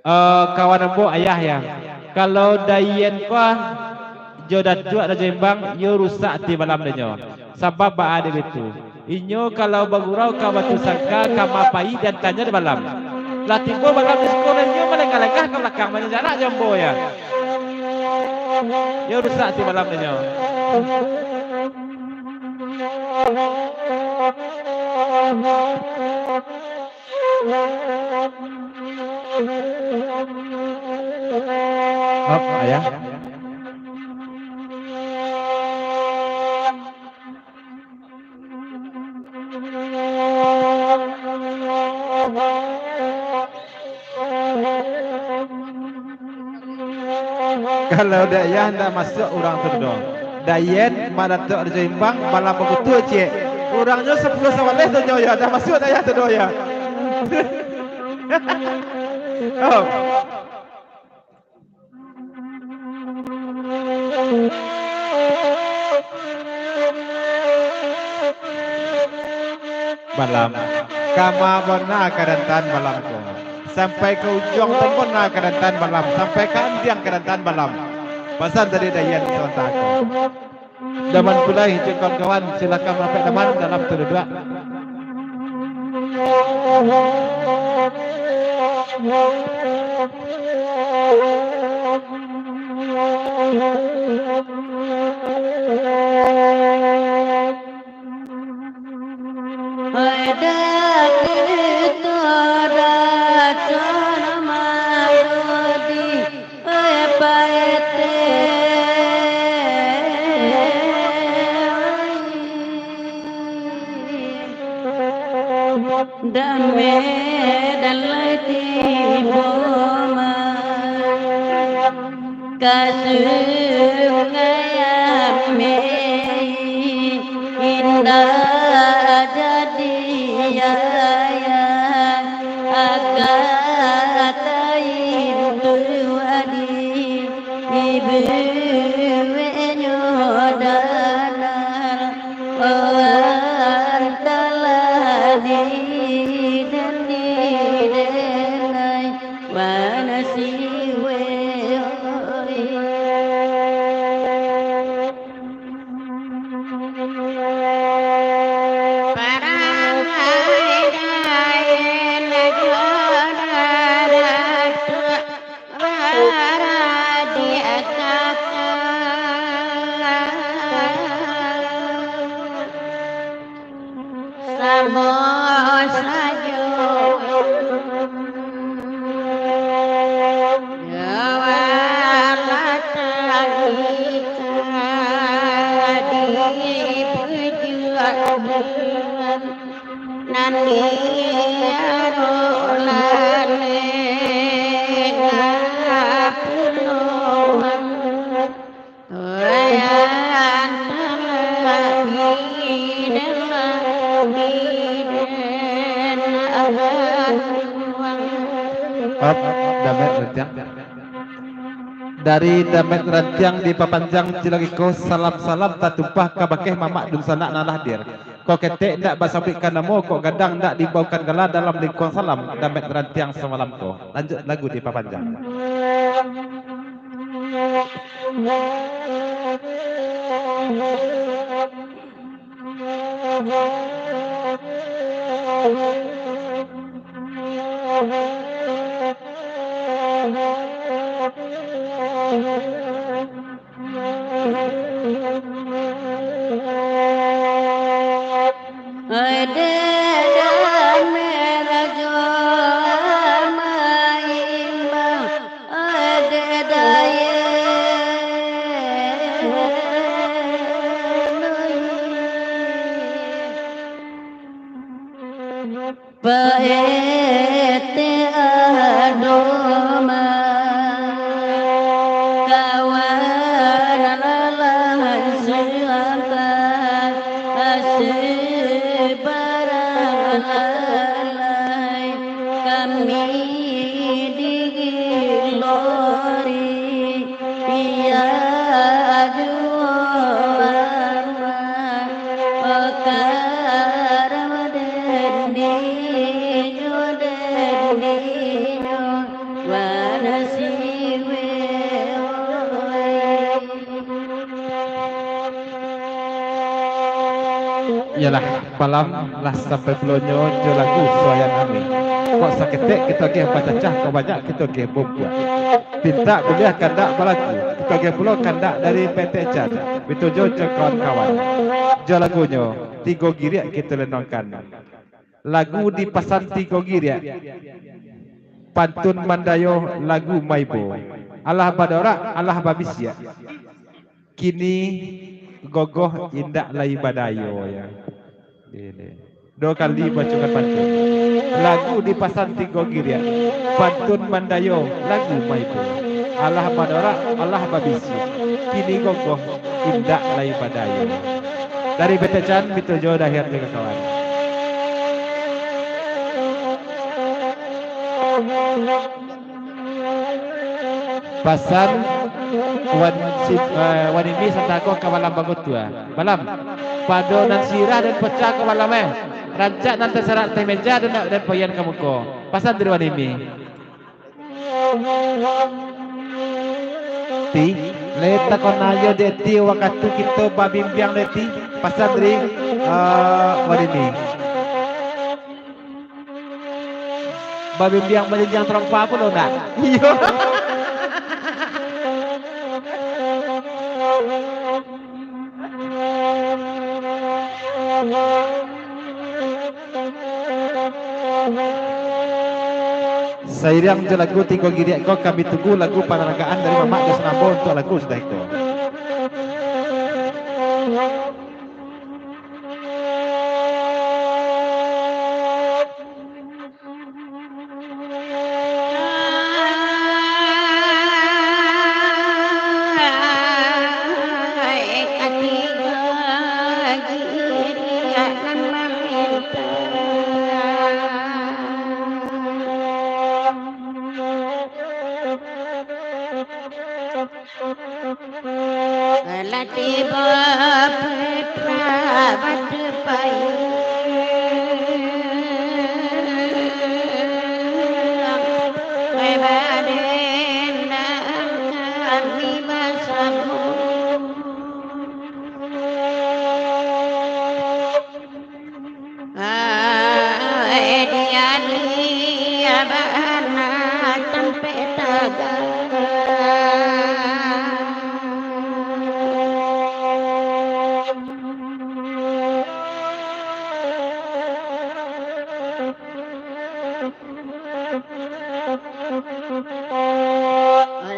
Eh, kawan ambo, Ayah, ya. Kalau Dayen ko jo Datuak Rajo Imbang, iyo rusak ati balam dek nyo. Sabab baa dek baitu? Inyo kalau bagurau ka batusangka, ka mapai, diantanyo dek balam. Lah tibo balam di siko, inyo malengah-lengah ka balakang, manjarak jo ambo, ya. Iyo rusak ati balam dek nyo. Hop, Ayah. Kalau dek Ayah ndak masuak urang tu doh. Dayen, Mak Datuak Rajo Imbang, balam bakutu ciek. Urangnyo sapuluah sabaleh tu nyo, ya, ndak masuak dek Ayah tu doh, ya. Oh. Balam. Kama bona kadantan balam ko. Sampai ka ujuang tambon na kadantan balam. Sampai ka andiang kadantan balam. Pasan dari Dayen Santa ko. Daman pulai jo kawan-kawan, silakan marampek daman dalam taduduak. Damai dan lai tibo ma. Ka Sungai Ameh, indak jadi ayah, agak taintu adi, ibueknyo danar, wan talah di den di den ai. Manasiwe oi. Parangai daen jo daratok baradiak kakak. Samo sajo, jawab lah tangika di pujuak nan diaro laleh ka pulo. Ap, Damet Rantiang. Dari Damet Rantiang dipapanjang cilok iko, salam-salam tatumpah kabakeh mamak dunsanak nan lah hadir. Kok ketek ndak basabuikkan namo, kok gadang ndak diimbaukan gala, dalam lingkuang salam Damet Rantiang samalam ko. Lanjut lagu dipapanjang. Paete ado ma, kawan lalan suampa, ase barang lalai, kami digilori. Iya juo arwah, okara den dinyo, den dinyo, wanasiwe oi. Iyolah, malam lah sampai pulonyo jo lagu suayan ami. Kok saketek kito geh bacacah, kok banyak kito geh bumbuak. Pintak buliah kandak balagu, kito geh pulo kandak dari P T Can, Bitujo jo kawan-kawan. Jo lagunyo, Tigo Giriak kito lenongkan. Lagu dipasan Tigo Giriak, pantun mandayo lagu maibo. Alah badorak, alah babisiak. Kini gogoh indak lai badayo, ya. Duo kali bacokan pantun. Lagu dipasan Tigo Giriak, pantun mandayo lagu maibo. Alah badorak, alah babisiak. Kini gogoh indak lai badayo. Dari P T Can, Bitujo, Dahian, jo kawan. Pasan wan si, eh, wan ini santako ka malam bangun tua. Malam. Pado nan sirah den pacah ka malam, eh. Rancak nan tasarak ateh meja den, den poyan ka muko. Pasan dari wan ini. Ti, lai takonayo dek ti wakatu kito babimbiang dek ti. Pasan dari, eh, wan ini. Babimbiang bajanjiang tarompa pulo ndak? Iyo. Sairiang jo lagu Tigo Giriak ko, kami tunggu lagu panaragaan dari Mamak Dos Nambo untuak lagu sudah iko. Lah tibo putra batupayang, baden kami basamo. Ai, diari abah anak tampek taga.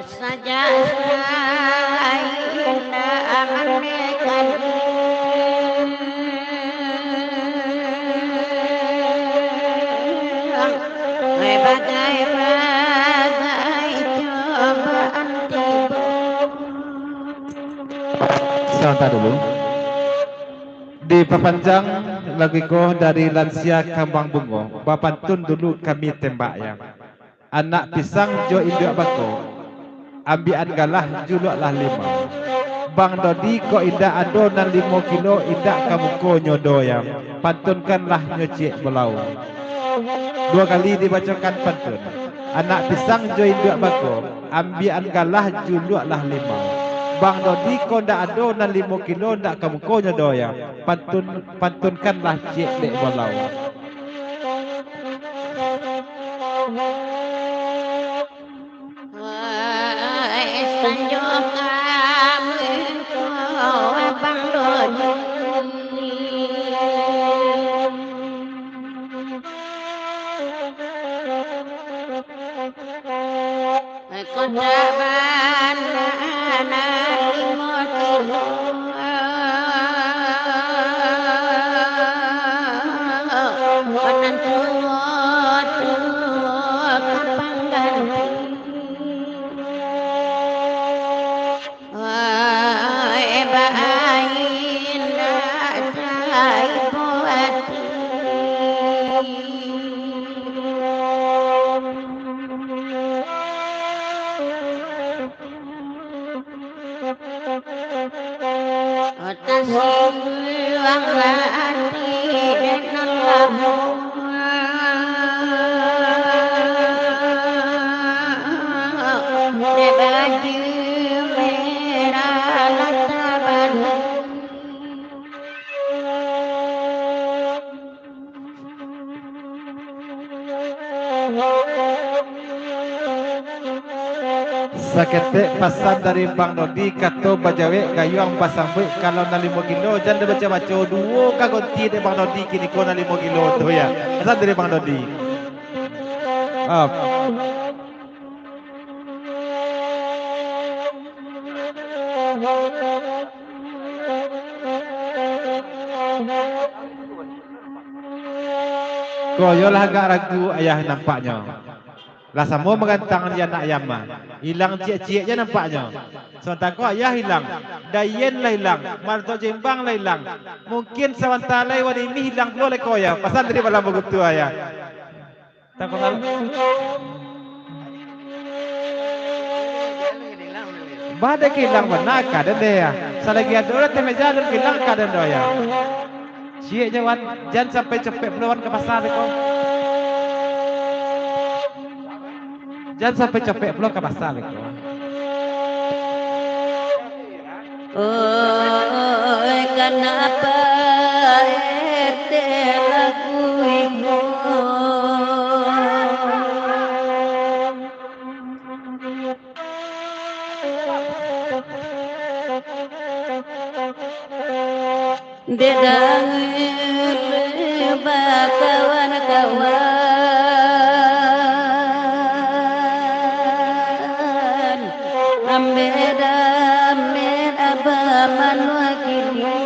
Sajak sain aman kali, bagai-bagai cobaan tibo. Sabanta dulu. Dipapanjang lagu ko dari Lansia Kambang Bungo, bapantun dulu kami tembak ya. Anak pisang jo induak bako, ambiakan galah juluaklah limau. Bang Dodi kok indak ado nan limo kilo, indak ka mukonyo doh ya, pantunkanlah nyo ciek balawo. Duo kali dibacokan pantun. Anak pisang jo induak bako, ambiakan galah juluaklah limau. Bang Dodi kok ndak ado nan limo kilo, ndak ka mukonyo doh ya, pantun, pantunkanlah ciek dek balawo. Wai, sanjo ka muko Bang Dodi. Kok ndak bana limo kilo, nan tuo-tuo ka pangganti. Wai, baindak taibo ati. Tasingguang lah ati dek nan lamo. Dek baju merah lah tabali. Saketek pasan dari Bang Dodi, kato bajawek gayuang basambuik, kalau nan limo kilo jan dibaco-baco, duo ka gonti dek Bang Dodi kiniko nan limo kilo tu ya. Pasan dari Bang Dodi. Ah. Ko yo lah agak ragu ayah nampaknyo. Lah samo magantang di anak ayam mah. Ilang ciek-ciek je nampaknyo. Samantaro ayah ilang, dayen lah ilang, maratok jembang lah ilang. Mungkin sabanta lai wani mih ilang pulo lai ko ayah. Pasan tadi malam bagutu ayah. Bah, dek ilang bana ka den deh ya. Salagi ado urang ateh meja, alun ka ilang ka den doh ya. Ciek je wan, jan sampai capek pulo wan ka pasa deh ko. Jan sampai capek pulo ka pasa deh ko. Oi, kanapa ete laku iko? Dedang bakawan-kawan, ambek damen abah manuah kini.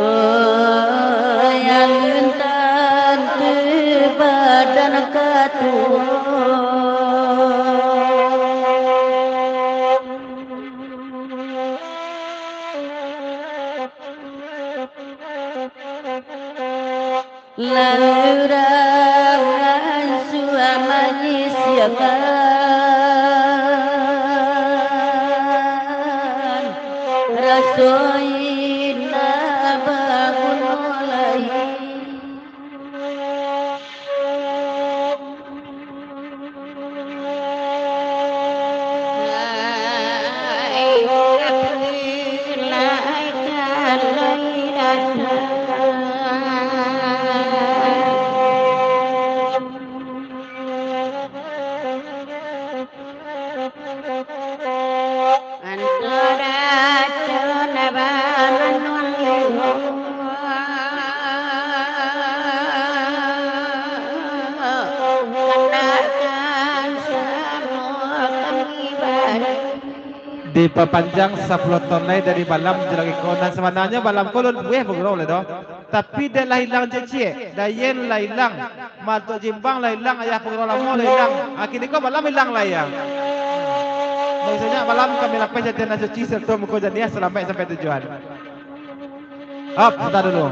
Oh, yang tantu badan katuo. Lah urang ansua manyisiakan. Soina baguno lai. Dipapanjang sapuluah taun lai dari Balam jo lagi ko. Nan sabananyo Balam ko alun buliah bagurau lai doh. Tapi dek lah ilang ciek-ciek, Dayen lah ilang, Matok Jimbang lah ilang, Ayah Pagurau Lamo lah ilang. Ah, kini ko Balam ilang lai, yo. Maksudnyo, Balam kami lapeh jadian nan suci sarato muko janiah, salamaik sampai tujuan. Op, santa dulu.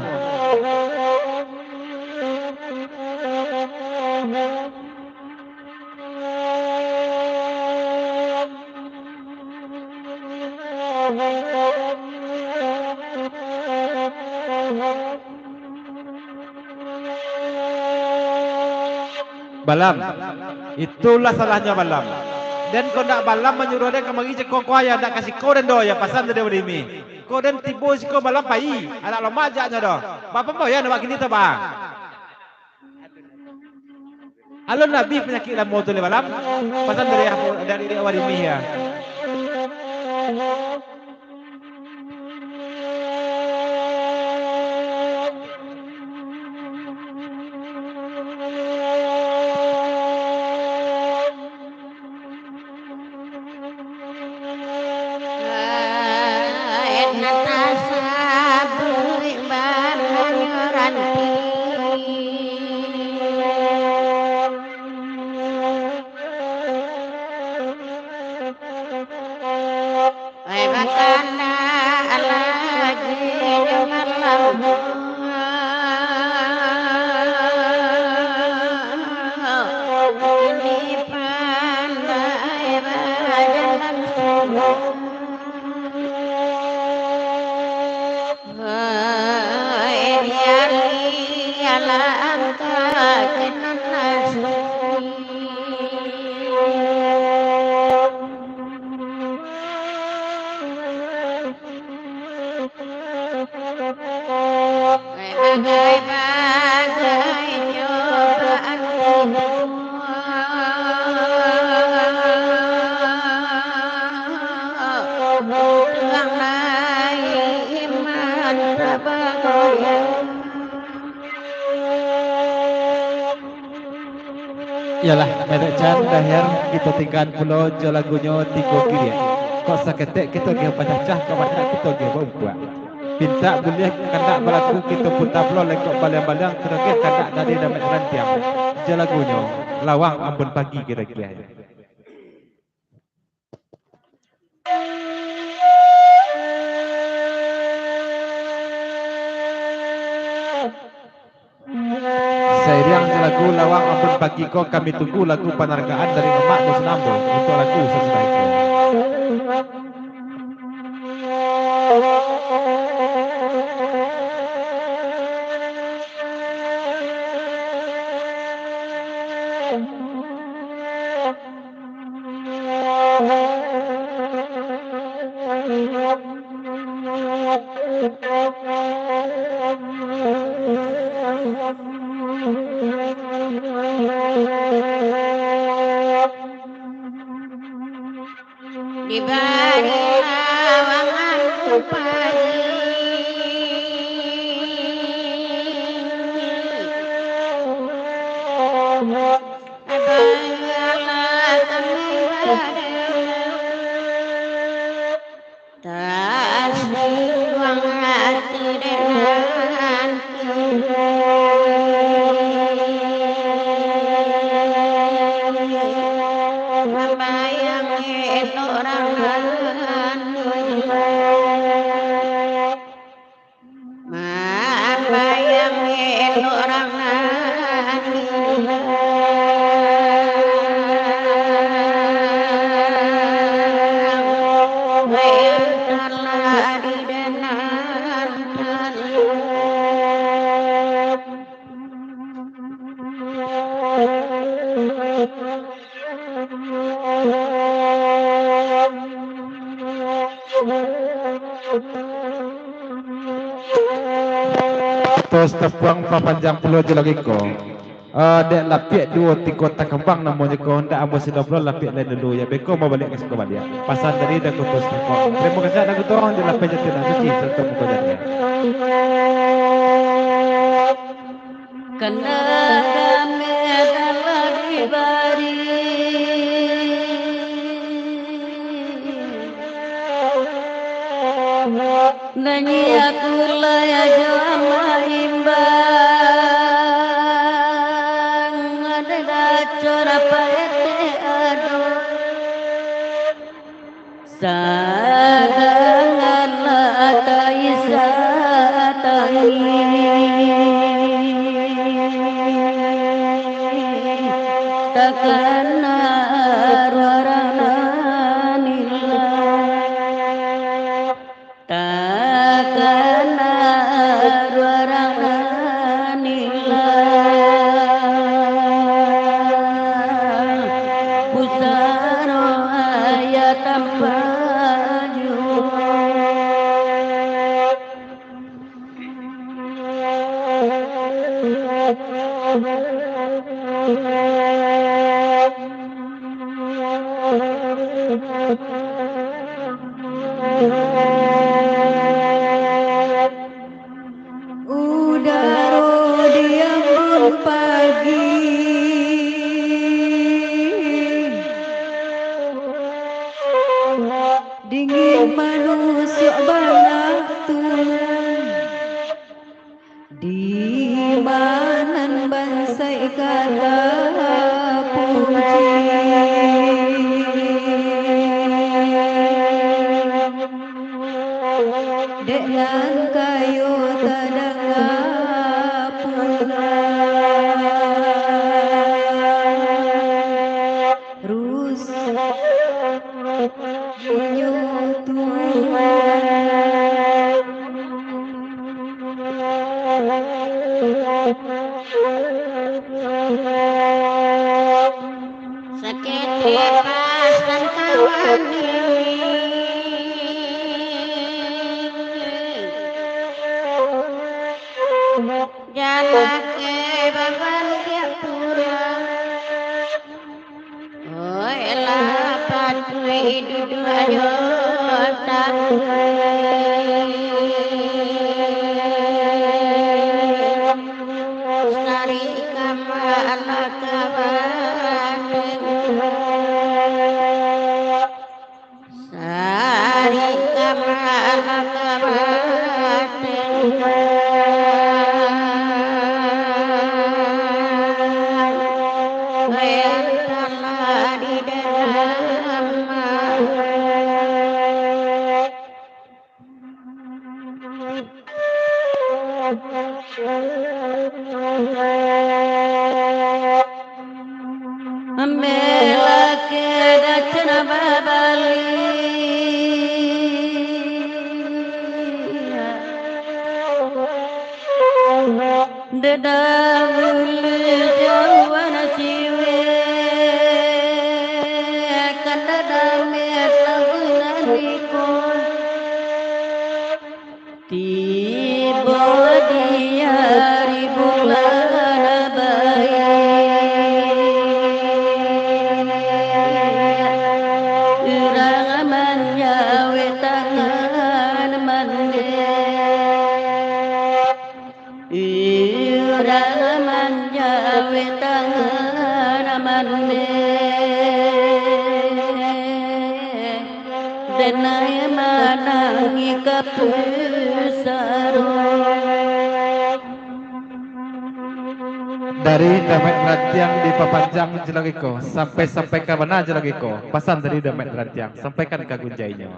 Balam, itulah salahnyo Balam. Den kok ndak Balam manyuruah den kamari cako ko, yo, ndak ka siko den doh, yo, pasan dari Wadimih. Kok den tibo siko Balam pai, anak lomak ajaknyo doh. Bapambayia nak bakini tu, Bang? Alun abih panyakik lamo tu lai Balam. Pasan dari, dari Wadimih, yo. Iyolah, Madek Chan, Daher, kito tinggaan pulo jo lagunyo Tigo Giriak. Kok saketek kito agiah bacacah, kok banyak kito agiah baumpuak. Pintak buliah kandak balaku, kito puta pulo lengkok baliang-baliang, kito agiah kandak dari Damek Rantiang. Jo lagunyo, Lawang Ambun Pagi kito agiah. Sairiang jo lagu Lawang Ambun Pagi ko, kami tunggu lagu panargaan dari Mamak Dusun Ambo untuak lagu sasudah itu. Dibari lawangan upah. Adalah kami pada tasbiwang hati dengan Mambayang elok rangan. Mambayang elok rangan. Bayang Tos tapuang papanjang pulo jo lagi ko. Eh, dek lapiak duo tigo takambang namonyo ko, ndak ambo sido pulo lapiak lain dulu, yo beko mabaliak ka siko baliak. Pasan dari Daku Tos Tapuang. Tarimo kasih Daku Tos, di lapeh jati nan suci, sarato muko jati. Kena damai lah dibari. Nanyi aku lah ya jua maimbang, ada daco dapat etek ado. Sadang anak taisa tangi, takana ruarang nan ilang. Takana ruarang nan ilang, pusaro ayah tambah juo. Udaro di embun pagi, dingin manusuak bana tu. Di ma nan bansaik ka tapuji, dek nan kayo tadanga pulo. Rusak inyo tu. Saketek pasan kawan, jalake babaliak pulang. Oilah patuik duduak jo tangkai, sarik kama alah ka batengkok. Sarik kama alah ka batengkok, bayangkanlah di dalam maha. Ambiaklah keadaan babaliak, dek dahulu jauah nan ciwek, kan dadamai tahu nan iko. Tibo di ari bulan baiak, urang manjawek tangan mandeh. Urang manjawek tangan mandeh. Denai manangih ka pusaro. Dari Damaik Rantiang dipapanjang jo lagi ko, sampai-sampai ka bana jo lagi ko. Pasan dari Damaik Rantiang, sampaikan ka gunjainyo.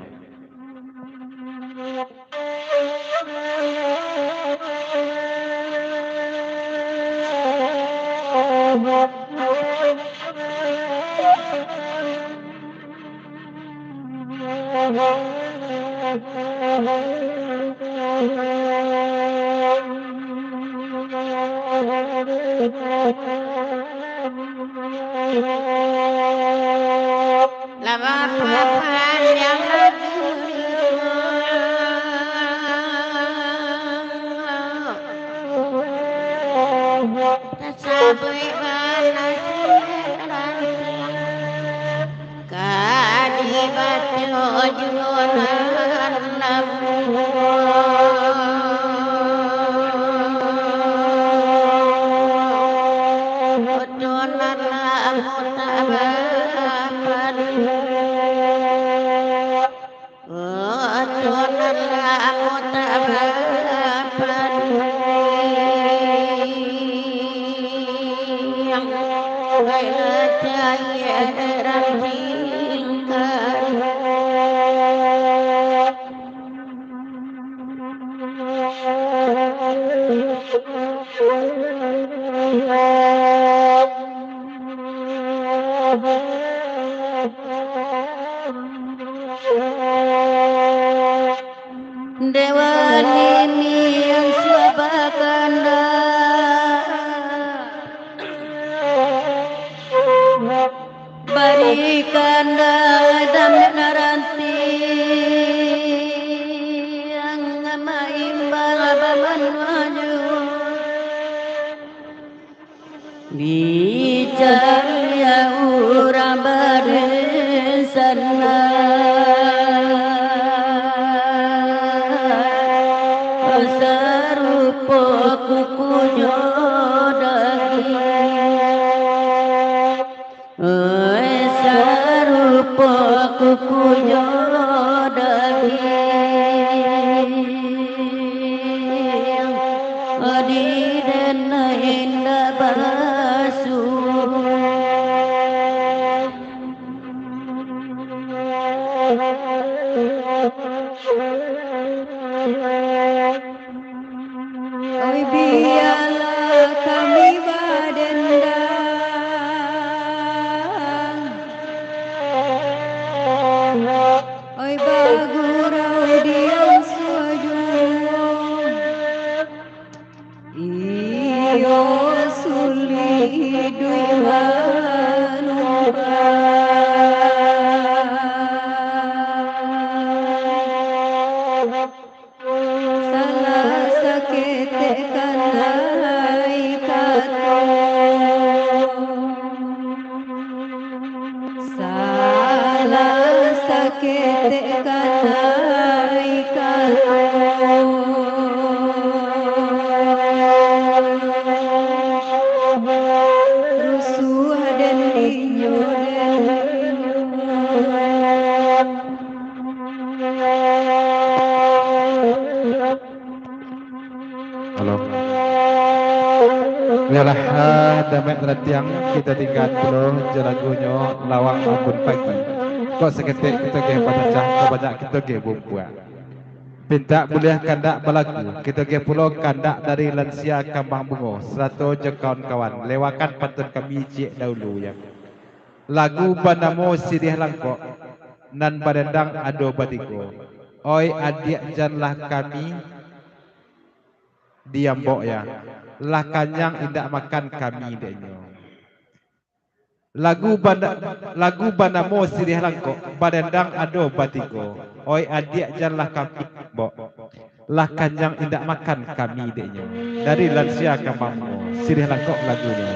Lah bapapanjang lagu. Dewa nini yang sabakanda, barikan dadam naranti yang maimbal bamanuanyo. Dicari urang badesana, sarupo kukunyo dagiang. Oi, sarupo kukunyo dagiang, di den indak basuo. Oi, bialah kami badendang. Oi, bagurau diam sajo. Iyo, sulik iduik manumpang. Salah saketek kanai kato. Salah saketek kanai kato. Rusuah den inyo den. Halo. Yolah, ah, damaik ratiang, kito tinggaan pulo jo lagunyo Lawang Ambun Pagi. Kok saketek kito ge bacacah, kok banyak kito ge bumbuak. Pintak buliah kandak balagu, kito ge pulo kandak dari Lansia Kambang Bungo, sarato jo kawan-kawan, lewakan pantun kami ciek daulu, yo. Lagu banamo Siriah Langkok, nan badendang ado batigo. Oi adiak, janlah kami diambok ya. Lah kanyang indak makan kami dek nyo. Lagu bana-, lagu banamo Siriah Langkok, badendang ado batigo. Oi adiak, janlah kami diambok. Lah kanyang indak makan kami dek nyo. Dari Lansia Kambang Bungo, Siriah Langkok lagunyo.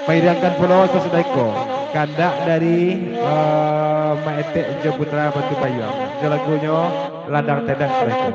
Pairingan pulo sasudah iko, kandak dari, eh, Mak Etek jo Putra Batu Payuang, jo lagunyo Ladang Tendang Mereka.